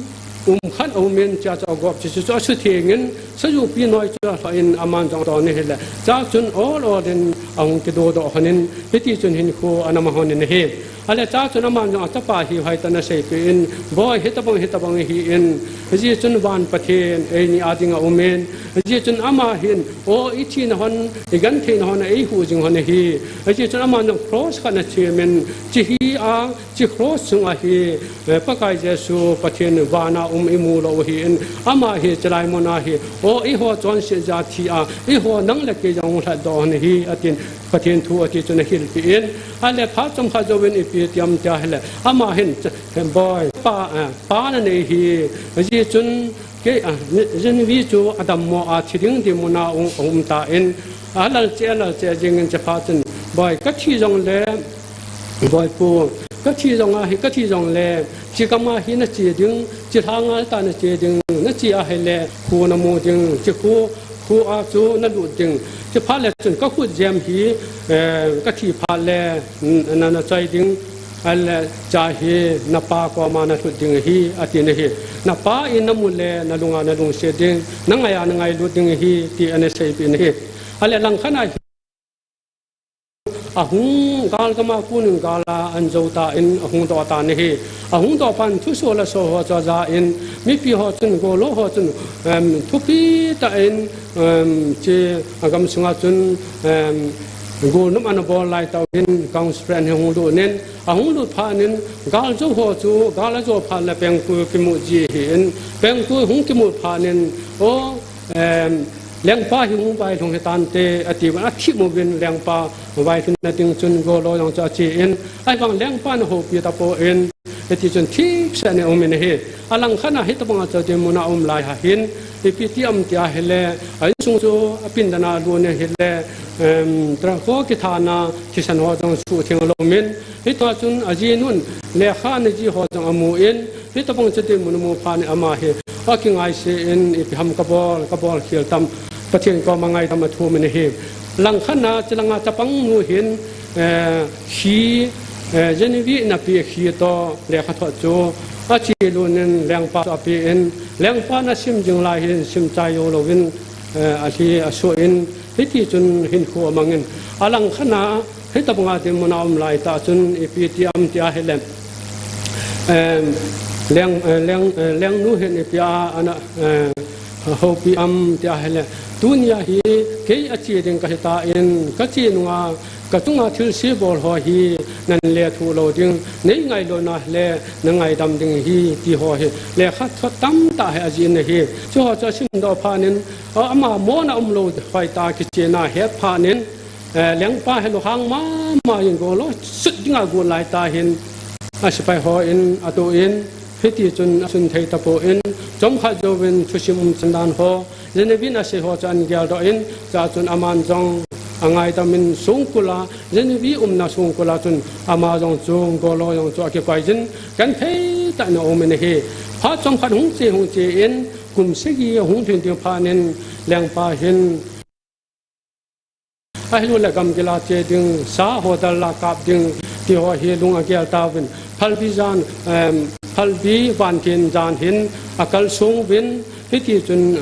um khat aum in, cha chu agop, che chu, chu asutheng in, sajupi noi chu alhoh in aman jong adon ahile, cha chun ol ol in ahung kidodoh lhon in, hiti chun hinkho ana mang lhon in ahi. Ahile cha chun aman jong achapa hi hoitah in aseipeh in, "Boi, hitabang, hitabang ahi in, hijeh chun van Pathen eini a dinga um in, hijeh chun ama hin, o, ithi na lhon, igenthei na lhon a eihuh jing lhon ahi. Hijeh chun aman jong cross khat ana chem in, chehi a, che cross chunga hi, eh, Pakai Jesu Pathen vana um imu lou ahi in, ama hi chelai muna hi, o, eiho chonset jeh a thi a, eiho nang le kei jong hung lhatdoh lhon ahi," atin, Pathen thu ati chun ahilpeh in. Ahile phat chomkhat jouvin ipi ati em tia ahile, ama hin, "Boi, pa, eh, pa nanei hi, hijeh chun kei, ah, Genevieve chu adammo a thi ding dinmun a um, um tan, alal cheh, alal cheh jengin chephat chun, Boi, kathi jongle, Boi pu, kathi jong ahi, kathi jongle, che gam a hi nache ding, che lhang a tah nache ding, nache ahile kho namu ding, che kho, kho a chu nalut ding. Chephat le chun kakhut jem hi, eh, kathi phat le, n-, na, nachoi ding." Ahile cha hi napa koma nalhut ding ahi, atin ahi. Napa in namu le nalunga nalungset ding, nangai a nangailut ding ahi, ti ana seipeh in ahi. Ahile langkhat a hi ahung gal gam a kon in gal a ana jou tan ahung doh tan ahi. Ahung doh phat in thuso le so ho chu aja in, mipi ho chun, golhou ho chun, em, thupi tah in, em, che agam sunga chun, em, golnop ana bol lai tah uvin, Council Friend hi hung lut in, ahung lut phat in, gal jou ho chu, gal ajo phat le pengtui kimu ji ahi in, pengtui hung kimu phat in, o, em, lengpa hi hung vailhung hitante, ati uvin, athip uvin, lengpa vailhun na ding chun golhou jong chu ache in, ahivang lengpa in ahoupi tapon, hiti chun thipseh in aum in ahi. Alangkhat a hitabang a chu dinmun a um lai a hin, ipi ti em tia ahile, a insung chu apindan a lut in ahile, em, trakho kithana thisan ho jong suhtheng lou min, hitia chun ajinun lekha ana ji ho jong amu in, hitabang chu dinmun amu phat in ama hi akingaise in, ipi ham kabol, kabol khel tam, Pathen koma ngaidam athum in ahi. Langkhat a, chulanga chapang nu hin, eh, khi, eh, Genevieve in apeh khi toh lekha thot chu ache lut in lengpa chu apen, lengpa in asim jing lai hin sim chai jou louvin, eh, alhi asoh in, hiti chun hinkho amang in. Alangkhat a, hitabang a dinmun a um lai tah chun ipi ti em tia ahile, em, leng, eh, leng, eh, lengnu hin ipi a ana, eh, houpi em tia ahile, tunia hi kei ache ding kahi tan, kache nunga kachunga thilse bol ho hi nahin lethuh lou ding, nei ngailutna le nangaidam ding ahi, ti ho hi lekha thot tamtah hi ajih in ahi. Chuho chu asimdoh phat in, a, ama mona umlou hoitah a kichena ahet phat in, eh, lengpa hi lunghang mama in golhou sut dinga got lai tah hin, asepai hon atou in, hiti chun asun thei tapon, chomkhat jouvin thusim umchan dan ho, Genevieve in asei ho chu ahin geldoh in, chua chun aman jong angaidam in songkul a, Genevieve umna songkul a chun ama jong chu golhou jong chu akikoi jin, genthei tah in aum in ahi. Phat chomkhat hung che, hung che in, kum sagi ahung lhin ding phat in, lengpa hin, ahilou le gamgil a che ding, sa ho dal a kap ding, ti ho hi lung agel tauvin, phalbi jan, em, phalbi vantil jan hin akalsong uvin, hiti chun,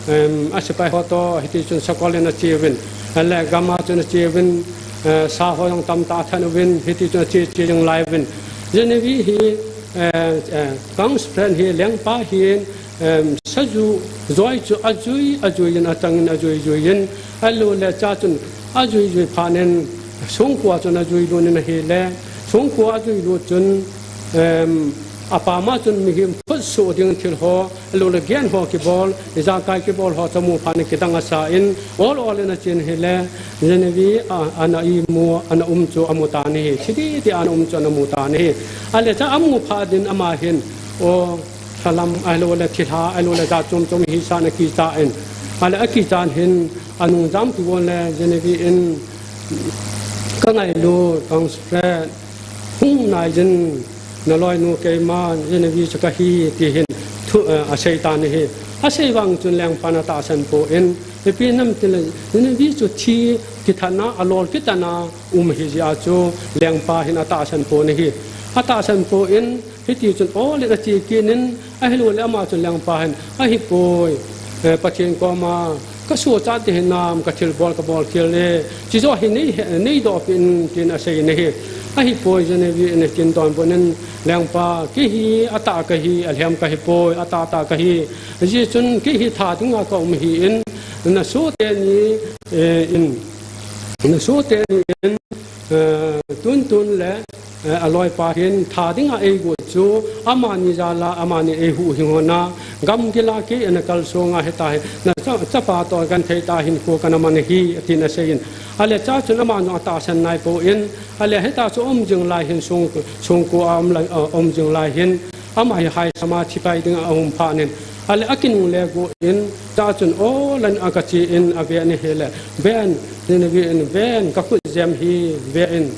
em, asepai ho toh, hiti chun sakol in ache uvin, ahile gam a chun ache uvin, eh, sa ho jong tamtah athat uvin, hiti chun ache che jing lai uvin. Genevieve hi, eh, eh, Council Friend hi, lengpa hin, em, saju joi chu ajui, ajui in, achang in, ajui jui in, ahilou le cha chun ajui jui phat in, songkul a chun ajui lut in ahile, songkul a ajui lut chun, em, apam a chun mihem photsuh ding thil ho, ahilouleh gen ho kibol, ijakai kibol ho chu amu phat in kidang asa in, ol ol in achen ahile, Genevieve a, ana imu, ana um chu amu tan ahi, thi titi ana um chu ana mu tan ahi. Ahile chua amu phat in ama hin, o, thalam, ahilouleh thilha, ahilouleh jat chom chom hisa in akicha in. Ahile akicha in hin, anung jam tu gon le, Genevieve in, ka ngailut, ka hung spread, hung nai jin, na loinu keima, Genevieve chu kahi, ti hin, thu, eh, asei tan ahi. Asei vang chun lengpan atahsan poi, ipi ham itile, Genevieve chu thi, kithat na, alol kitan a, um ahi jeh a chu, lengpa hin atahsan pon ahi. Atahsan pon, hiti chun ol in ache kit in, ahilouleh ama chun lengpa hin, ahipoi, eh, Pathen koma, ka sochat ding hinam, ka thilbol ka bol khel e, chujoh hi nei he, nei doh peh in, tin asei in ahi. Ahipoi, Genevieve in ahin donbut in, lengpa, kei hi atah kahi, alhem kahi poi, atah tah kahi. Ajeh chun kei hi tha dinga ka um ahin, na sohte ni, eh, in, na sohte ni in, eh, tun tun le, eh, aloipa hin tha dinga eigot chu, amani jal a, amani eihuhhing hon a, gamgil a kei ana kalsong a hita hi, na cha, chapa toh genthei tah a hinkho kana man ahi, atin asei in. Ahile chua chun ama jong atahsan nai pon, ahile hita chu um jing lai hin song, songko a um lai, eh, um jing lai hin, ama hi haisam a thipai dinga ahung phat in, ahile akinungle go in, chua chun ol in aga che in aven ahile, ven, Genevieve in ven, ka khut jem hi ven,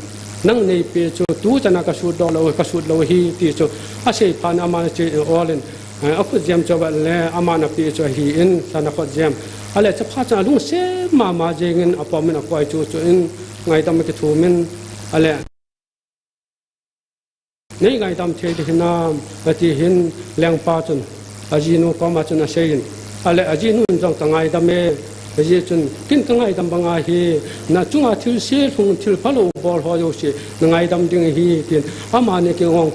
nang neipeh chu tuchan a ka sut doh lou, ka sut lou ahi ti chu asei phat in ama che in ol in, eh, akhut jem chu avet le, ama napeh chu ahin, sana khut jem. Ahile chapha chun alungset mama jeng in apom in akoi chu chu in, ngaidam akithum in, ahile nei ngaidam thei ding hinam, ati hin lengpa chun, ajinu koma chun asei in. Ahile ajinu in jong ka ngaidam e, ajeh chun ken ka ngaidam banga hi, na chunga thilse lhung thil phalou bol ho jouse, na ngaidam ding ahi, tin amani kingong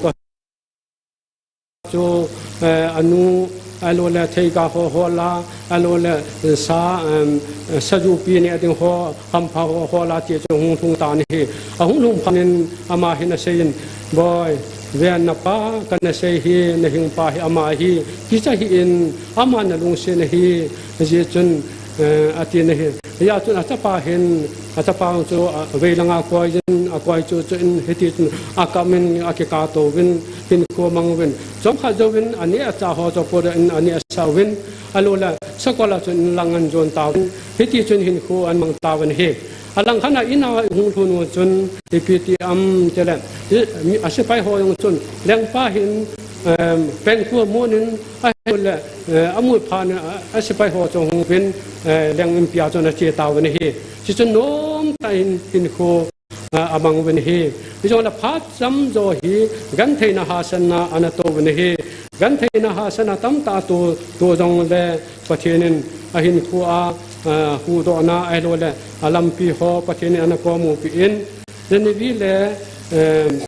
chu, eh, anu, ahilouleh theiga ho hol a, ahilouleh sa, em, sajupi neh ding ho, hampha ho hol a ti chu hung lhung tan ahi. Ahung lhung phat in ama hin asei in, Boi, ven napa kana sei hi, na hingpa hi ama ahi, kicha hih in, ama na lungset ahi, ajeh chun, eh, atin ahi. Hijeh chun achapa hin, achapa chu, ah, veilang a akoi jin, akoi chu chu in, hiti chun akam in akikap tou vin, hinkho amang uvin. Chomkhat jouvin, aneh acha ho chu apodoh in, aneh asah uvin, ahilouleh, sakol a chun inlang ahin jon tauvin, hiti chun hinkho ahin mang tauvin ahi. Alangkhat a in a ahung lhun u chun, ipi ti ham itile, i, mi, asepai ho jong chun, lengpa hin, em, pengkua mun in, ahilouleh, eh, amu phat in, a, asepai ho chu ahung uvin, eh, leng inpi a chun ache tauvin ahi. Chuchun nomtah in hinkho, a, amang uvin ahi. Hijongle phat chomjo hi gentheina hahsatna ana to uvin ahi. Gentheina hahsatna tamtah ato, to jongle Pathen in ahinkho a, a, huhdohna ahilouleh alampi ho Pathen in ana komu peh in, Genevieve le, em,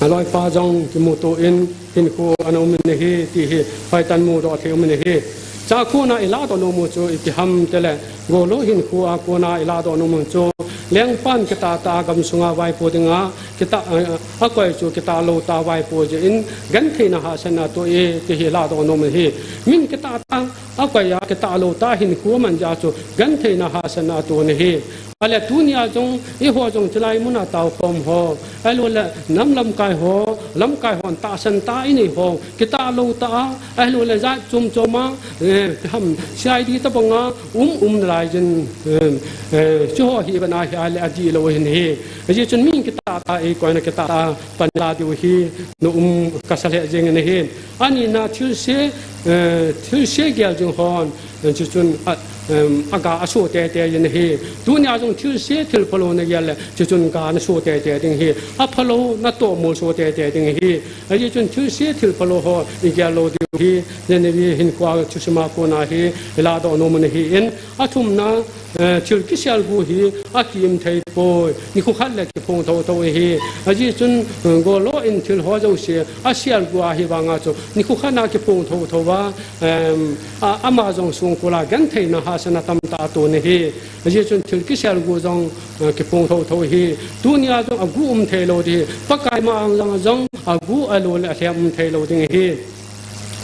aloipa jong kimuto in hinkho ana um in ahi, ti hi hoitah in mudoh thei um in ahi. Chua kona iladoh nom u chu ipi ham itile, golhang hinkho a kona iladoh nom u chu, lengpan kitah tah a gamsunga vaipo dinga, kitah, eh, akoi chu kitah lou tah a vaipo jeh in, gentheina hahsatna ato e, ti hi ladoh nom ahi. Min kitah tah a akoi a kitah lou tah a hinkho aman jeh a chu, gentheina hahsatna ato ahi. Ahile tunia jong, eiho jong chulai muna taokhom ho, ahilouleh nam lamkai ho, lamkai hon tahsan tah a inei ho, kitah lou tah a, ahilouleh jat chom chom a, eh, ham, C I D tobang a, um, um nalai jin, eh, eh, chuho hi vang a hi ahile adihlou ahin ahi. Ajeh chun mi kitah tah a, eikoi na kitah tah a pan la diu hi, na um kasa lheh jeng in ahi. Anina thilse, eh, thilse gel jing hon, eh, chuchun, a, em, aga aso tete jin ahi. Tunia jong thilse thil phalou nagel le, chuchun ga naso tete ding ahi. Aphalou natoh mol so tete ding ahi. Ajeh chun thilse thil phalou ho igel lou diu hi, Genevieve hinkho a thusim a kona hi, iladoh nom u ahi in, athumna, eh, thil kiselgu hi akiim thei poi, nikho khat le kiphong thotho ahi. Ajeh chun, eh, golou in thil ho jouse aselgu ahi vanga chu nikho khat a kiphong thotho a, em, a, ama jong songkul a gentheina hahsatna tamtah aton ahi. Ajeh chun thil kiselgu jong, eh, kiphong thotho ahi. Tunia jong agu um thei lou ding ahi. Pakai ma-ang jong, jong agu alou le alhem um thei lou ding ahi.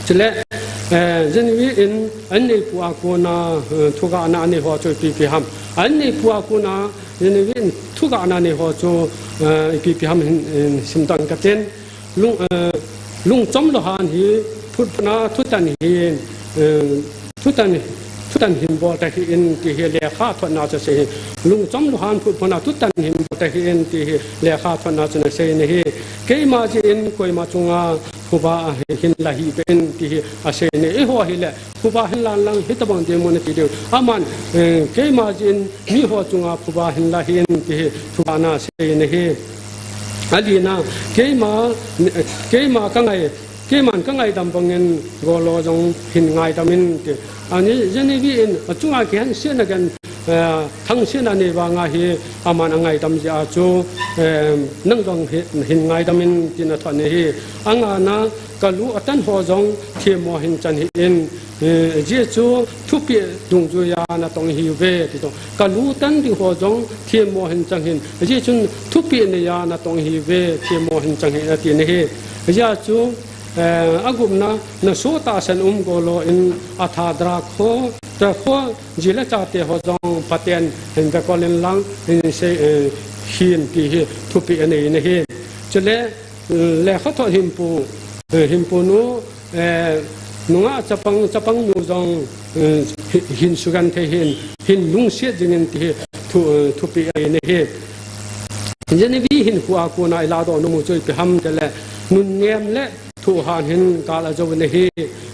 Chule, eh, Genevieve in anneipu a kona, eh, thugahna anei ho chu ipi ipi ham. Anneipu a kona Genevieve in thugahna anei ho chu, eh, ipi ipi ham hin, hin simdoh inge katin. Lung, eh, lungchom lou han hi phutphuna thutan hin, eh, thutan, thutan hin bol tahih in ti hi lekha thotna chu asei hi. Lungchom lou han phutphuna thutan hin bol tahih in ti hi lekha thotna chun asei ahi. Keima jeh in koima chunga phuba ahin la hih beh in ti hi asei ahi. Eiho hile phuba hin lan lang hitobang ding mun ati diu. Aman, eh, keima jeh in miho chunga phuba hin la hih in ti hi thugahna asei ahi. Alina, keima, keima kangai, keiman kangaidam bangin golou jong hin ngaidam in ti. Ani Genevieve in achunga kihensetna gen, eh, thangsetna anei vanga hi aman angaidam jeh a chu, eh, nang jong hi, hin ngaidam in tin athot ahi. Angana, kalu atan ho jong themmo hin chan hih in, eh, ajeh chu thupeh dungjuia natong ihiuve ti chu. Kalu tan ding ho jong themmo hin chan hih in, ajeh chun thupeh neia natong ihiuve, themmo hin chan hih in ati ahi. Ajeh chu, eh, agupna, naso tahsan um golou in atha drug ho, drug ho, ji le chate ho jong phaten hin vekol in lang hin sei, eh, hin ti hi thupeh anei ahi. Chule, eh, lekhathot hinpu, eh, hinpu nu, eh, nungah chapang, chapang nu jong, eh, hi-, hin sugenthei hih in, hin lungset jing in ti hi thu, eh, thupeh anei ahi. Genevieve hinkho a kona iladoh nom u chu ipi ham tile, nunnem le thohhat hin gal ajou ahi.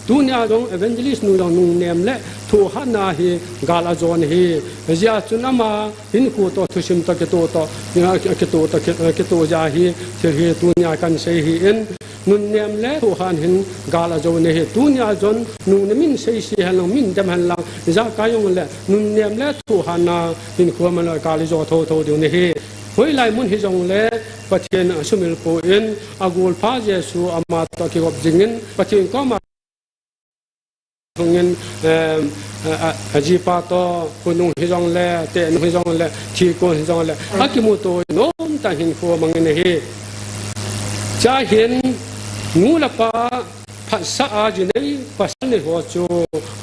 Tunia jong evangelist nu jong nunnem le thohhatna hi gal ajon ahi. Ajeh chun ama hinkho toh thusim toh kitoh toh, kitoh toh, ki-, kitoh jeh a hi thil hi tunia kahin sei ahin, nunnem le thohhat hin gal ajou ahi. Tunia jong nunnem in seise hen lang, min dem hen lang, ijakai jong le nunnem le thohhatna hinkho a man lou gal ijo thotho diu ahi. Hoilai mun hijongle Pathen asumil poi, agolpha Jesu ama toh kigop jing in Pathen koma hung in, em, a, a, ajipa toh, khonung hijongle, tehnung hijongle, thikon hijongle, akimuto in nomtah in hinkho amang in ahi. Chua hin, nu le pa phatsah a ji nei, pasal nei ho chu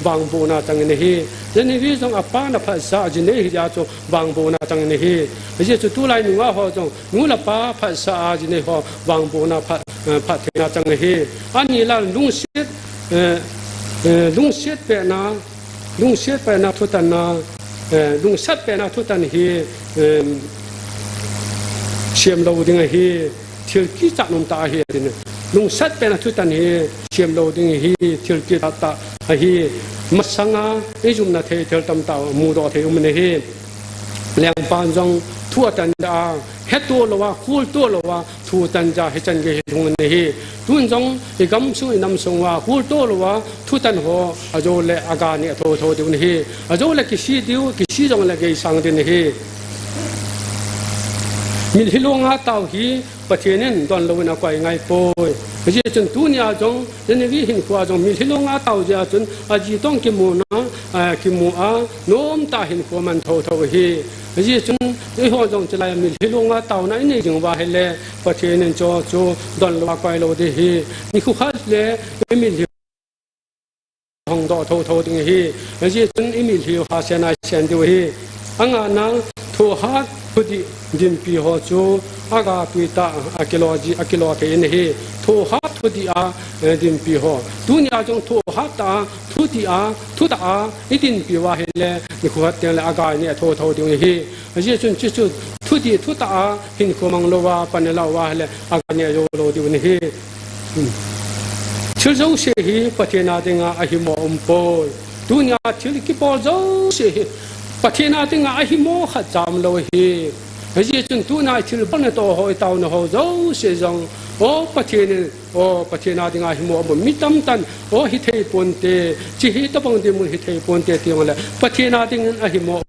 vangbohna chang in ahi. Genevieve jong apa na phatsah a ji nei hijeh a chu vangbohna chang in ahi. Ajeh chu tulai nungah ho jong, nu le pa phatsah a ji nei ho vangbohna phat, eh, phattheina chang ahi. Ani la lungset, eh, eh, lungset pehna, lungset pehna thutanna, eh, lungset pehna thutan hi, eh, sem lou ding ahi, thil kichat um tah ahi, atin. Lungset pehna thutan hi sem lou ding ahi, thil kichat tah ahi, masanga ijumna thei thil tamtah mudoh thei um in ahi. Lengpan jong thu atan da a, hetoh lou a, kholtoh lou a, thu atan jeh a hichan gei hi lhung in ahi. Tun jong igamsung inamsung uva kholtoh lou a, thutan ho ajou le aga neh thotho diu ahi. Ajou le kisi diu, kisi jongle geisang ding ahi. Mitlhi long a tao hi Pathen in donlou in akoi ngai poi. Hijeh chun tunia jong Genevieve hinkho a jong mitlhi long a tao jeh a chun aji toh kimu na, a, kimu a, nomtah hinkho aman thotho ahi. Hijeh chun eiho jong chulai a mitlhi long a taona inei jing uva ahile Pathen in chu chu donlou a koi lou ding ahi. Nikho khat le imitlhi hongdoh thotho ding ahi. Hijeh chun imitlhi u hahsatna a isen diu ahi. Angana, thohhat thudih dinpi ho chu aga tui tah a kilo ji, akilo thei in ahi. Thohhat thudih a, eh, dinpi ho. Tunia jong thohhat tah a, thudih a, thutah a idinpi uva ahile, nikho khat tengle aga neh thotho diu ahi. Hijeh chun chuchu thudih thutah a hinkho mang lou a, pan lou uva ahile, aga neh jou lou diu ahi. Hmm. Thil jouse hi Pathen a dinga ahimo umpoi. Tunia thil kibol jouse hi Pathen a dinga ahimo khatcha umlou ahi. Hijeh chun tunia thil bolna toh ho, itaona ho jouse jong, o Pathen in, o Pathen a dinga ahimo um, mi tamtah in, o hithei ponte, chi hitobang ding mun hithei ponte ti jongle, Pathen a dingin ahimo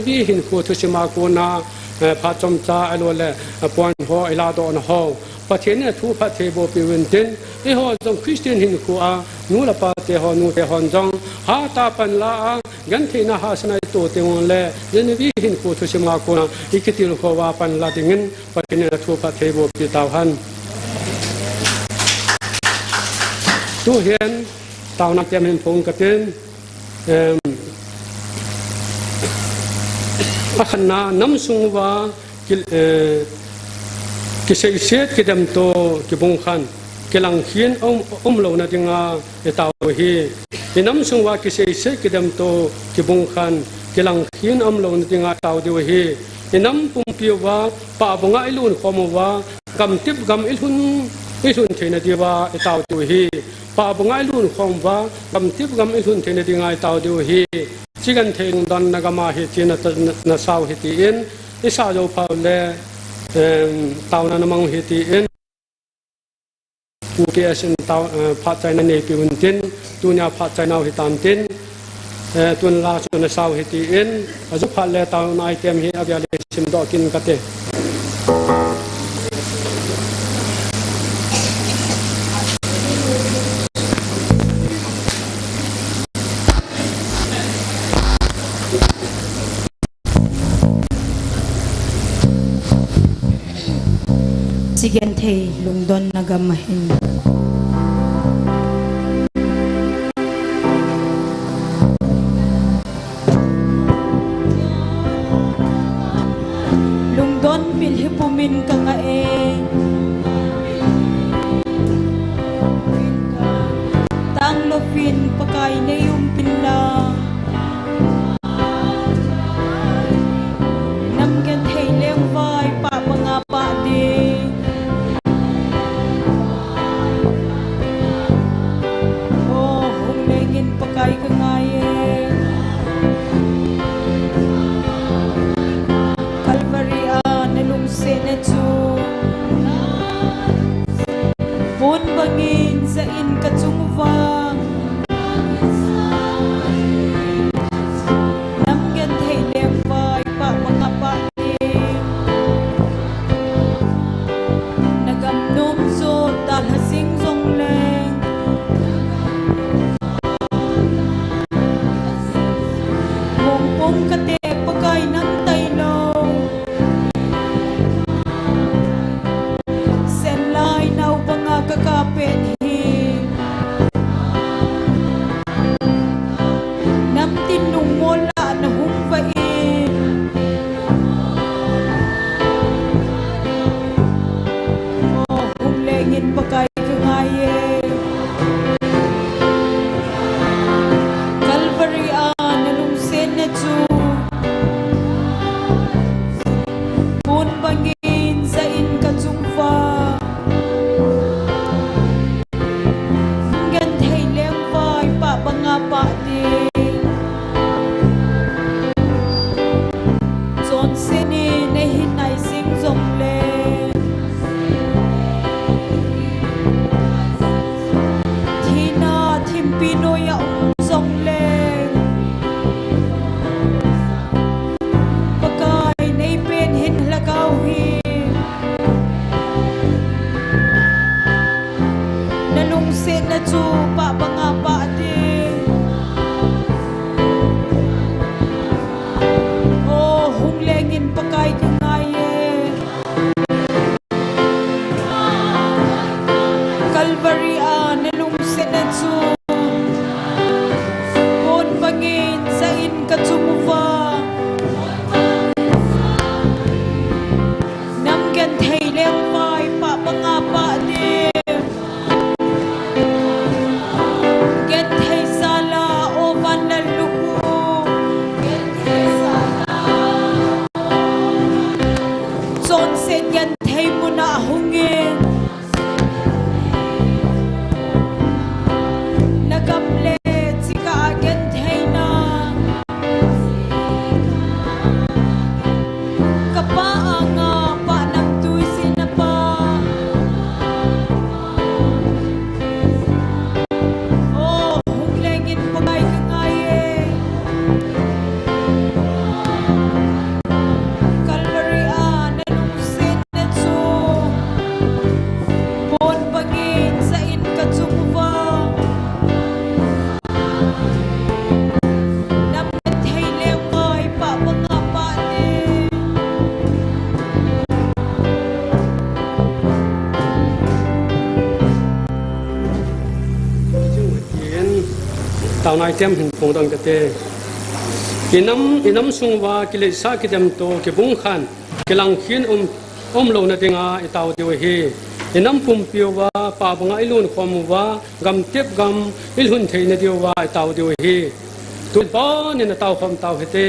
Genesis hinkho thusim a kona, eh, phat chomcha ahilouleh, eh, point ho iladohna ho, Pathen in athu phattheiboh peh uvin tin, eiho jong Christian hinkho a nu le pa te ho, nu te hon jong hatah a panla a, gentheina hahsatna ito teng uleh, Genesis hinkho thusim a kona ikitilkhou a panla dingin Pathen in athu phattheiboh peh tauhen. Tuhin taona item hin phong katin, em, akhatna, namsung uva ki, eh, kiseiset kidemto kibungkhen, kilangkhen um, umlouna dinga itao u ahi. Inamsung uva kiseiset kidemto kibungkhen, kilangkhen umlouna dinga itao diu ahi. Inam pumpi uva pahbunga ilunkhom uva, gamtep gam ilhun, ilhun theina diuva itao diu ahi. Pahbunga ilunkhom uva, gamtep gam ilhun theina dinga itao diu ahi. Chugenthei lungdonna gam ahi tin na, na, nasao u ahi tin, isah jou phat uleh, em, taona namang u ahi tin, Pu P S in tao, eh, phatchaina neipeuvin tin, tunia phatchaina u ahitan tin, eh, tun la chu nasao u ahi tin, ajou phat leh taona item hi avel in simdoh kit kate. Chugenthei lungdonna gam ahin. Lungdon pilhi pumin kangah e. Tanglouvin Pakai neiumpin lang. Nam genthei lengvai pah banga pah ding. O, hung lengin Pakai kangai e. Calvary a nalungsetna chu pon bangin jah in kachung uva. Nam genthei lengvai pah banga pah ding. Nagam nom jo dalha jing jongleng, mongpong kate Pakai nang tailou. Senlai nao banga kakap pet hi. Namtin lungmol a nahung vah in. O, hung lengin Pakai kangai e. Calvary a nalungsetna chu pon bangin jah in kachung uva. Genthei lengvai pah banga pah ding. Chonset in eihin nai jing jongleng, thina thimpi noiya um jongleng, Pakai neipen hin lhagao hi nalungsetna chu pah banga pah ding. O, hung lengin Pakai kangai e. Calvary a nalungsetna chu pon bangin jah in kachung uva. Nam genthei lengvai pah banga pah ding. Genthei jal a, o van lallukhu. Chonset genthei mun a hungin. Nagam le chika a gentheina. Kapa anga pah namtui jina pa. O, hung lengin Pakai kangai e. ngaithem hin phongdoh kate. Inam, inam sung uva kileisa kidem to kibung khan kilang khin um, um louna dinga itao diu ahi. Inam pumpi uva pa banga ilun khom uva, gam tep gam ilhun theina diuva itao diu ahi. Tun pon in atao khom tao hite.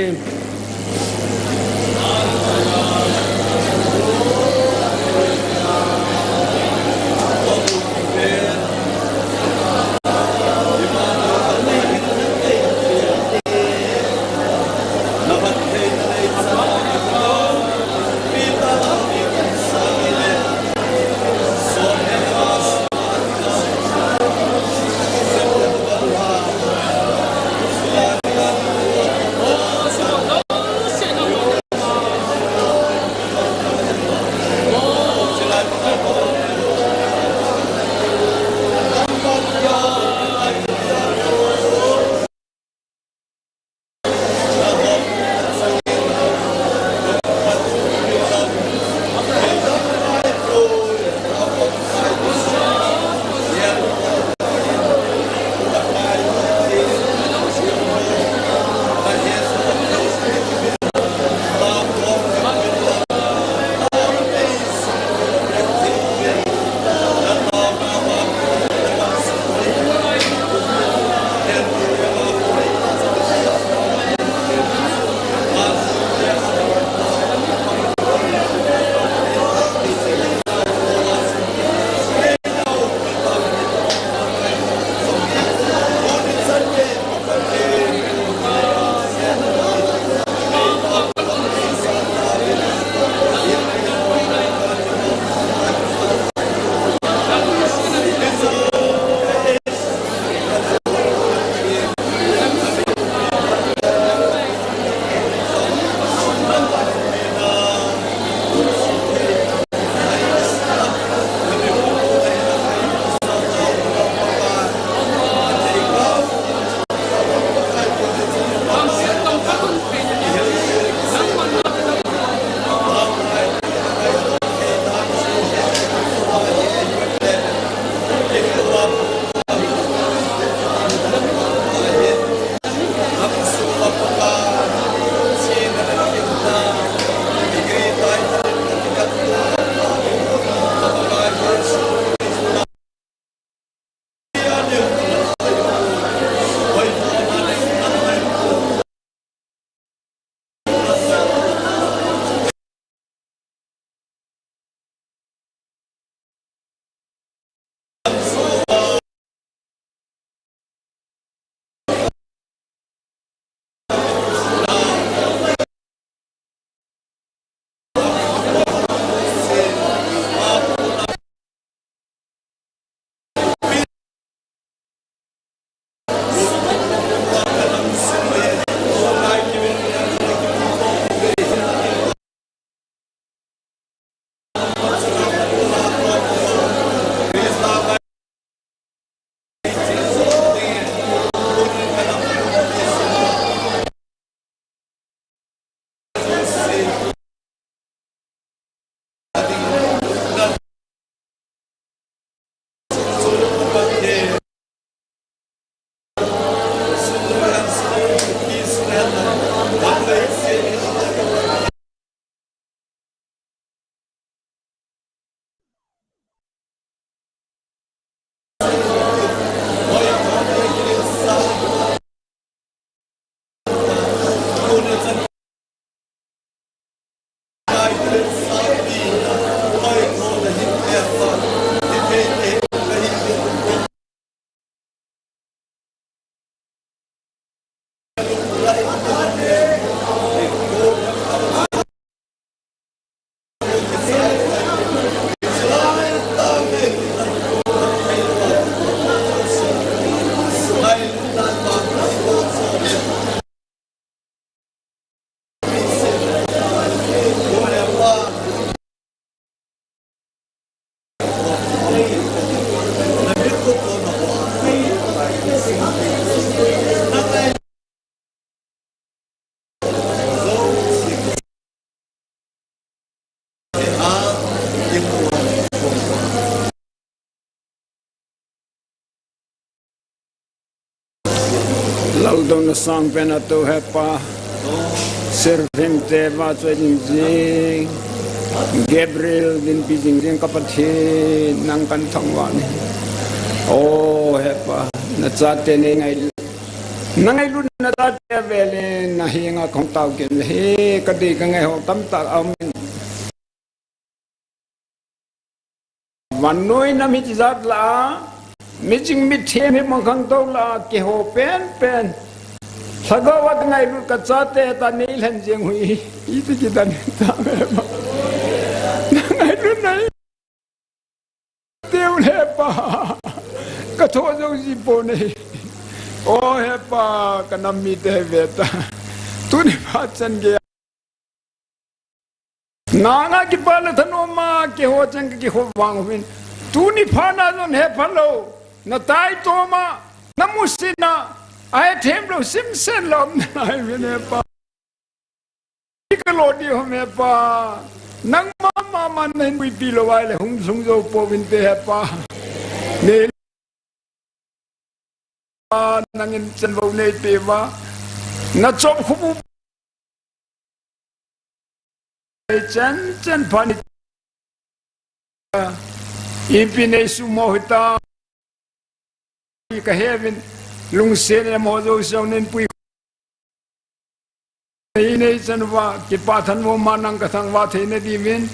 Dona sang pen a to Hepa. Seraphim te va choi jing jing. Gabriel dinpi jing jing ka Pathen nang kathangvah in. O Hepa, na chate nei ngailut. Na ngailut na chate avel in na henga kahung tao kit in ahi, ka dei ka ngai ho tamtah aum in. Vannoi nam hi tijat lah a, miching mithem hi mangkhang to lah a, keiho penpen. Lhagao a ka ngailut ka chate ta nei lhen jeng u hi, iti kidan ta me ma. Na ngailut nai. Teu le pa. Ka tho jo ji po nei. O Hepa, ka nam mite ve ta. Tuni phat chan gei Nanga kipana thanoma keiho chang ka kihou vang uvin. Tuni phat na jong hepha lou. Na tai toma, na musit na, ahe them lou, simsen lou, na ai uvin Hepa. Ka lo di hom Hepa. Nangma mama na hin puipi lou vai le hung sung jo pouvin te Hepa. Nei Nangin chan vou nei pe va. Na chop khubu. Chan chan phan. Ipi nei sumo hita. Ka hevin lungsen e mo jo song nen pui. Nei nei chan uva, kipah thanvah ma nang ka thangvah thei na diuvin,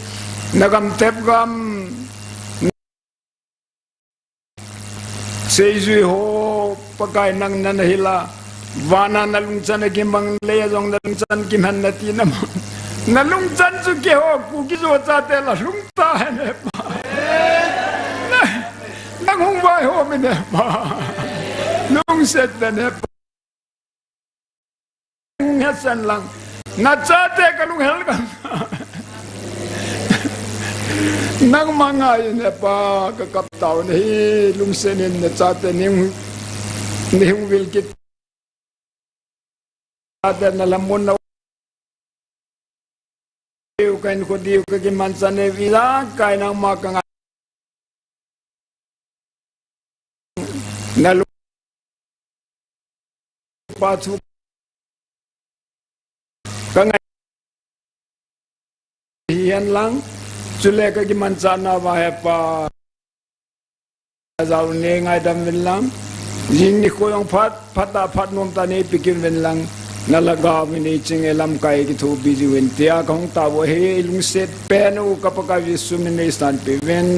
na gam tep gam, seijui ho, Pakai nang nana hila, vana na lungchan a kimang lei a jong na lungchan kimang na ti na mang. Na lungchan chu keiho, Kuki-Zo chate la lungta hen Hepa. Na, nang hung vaihom in Hepa. Lungset den Hepa. Hung hesan lang. Na chate ka lunghel gam. Nangma ngai in Hepa ka kap tao nahi lungsen in na chate nei hung, nei hung vil kit. Chate na lamon na Diu ka in ko diu ka kimanchah nei vila kai nangma ka ngai. Na lu pa chu ka ngai hihen lang chule ka kimanchah na va Hepa. Jao nei ngaidam uvin lang. Jing nikho jong phat, phat a phat nom tah nei pe kit uvin lang. Na lhagao min ei ching e lamkai kithopi jiuvin tia ka hung tao u ahi, lungset pen u ka Pakai Jesu min nei sanpeh uvin.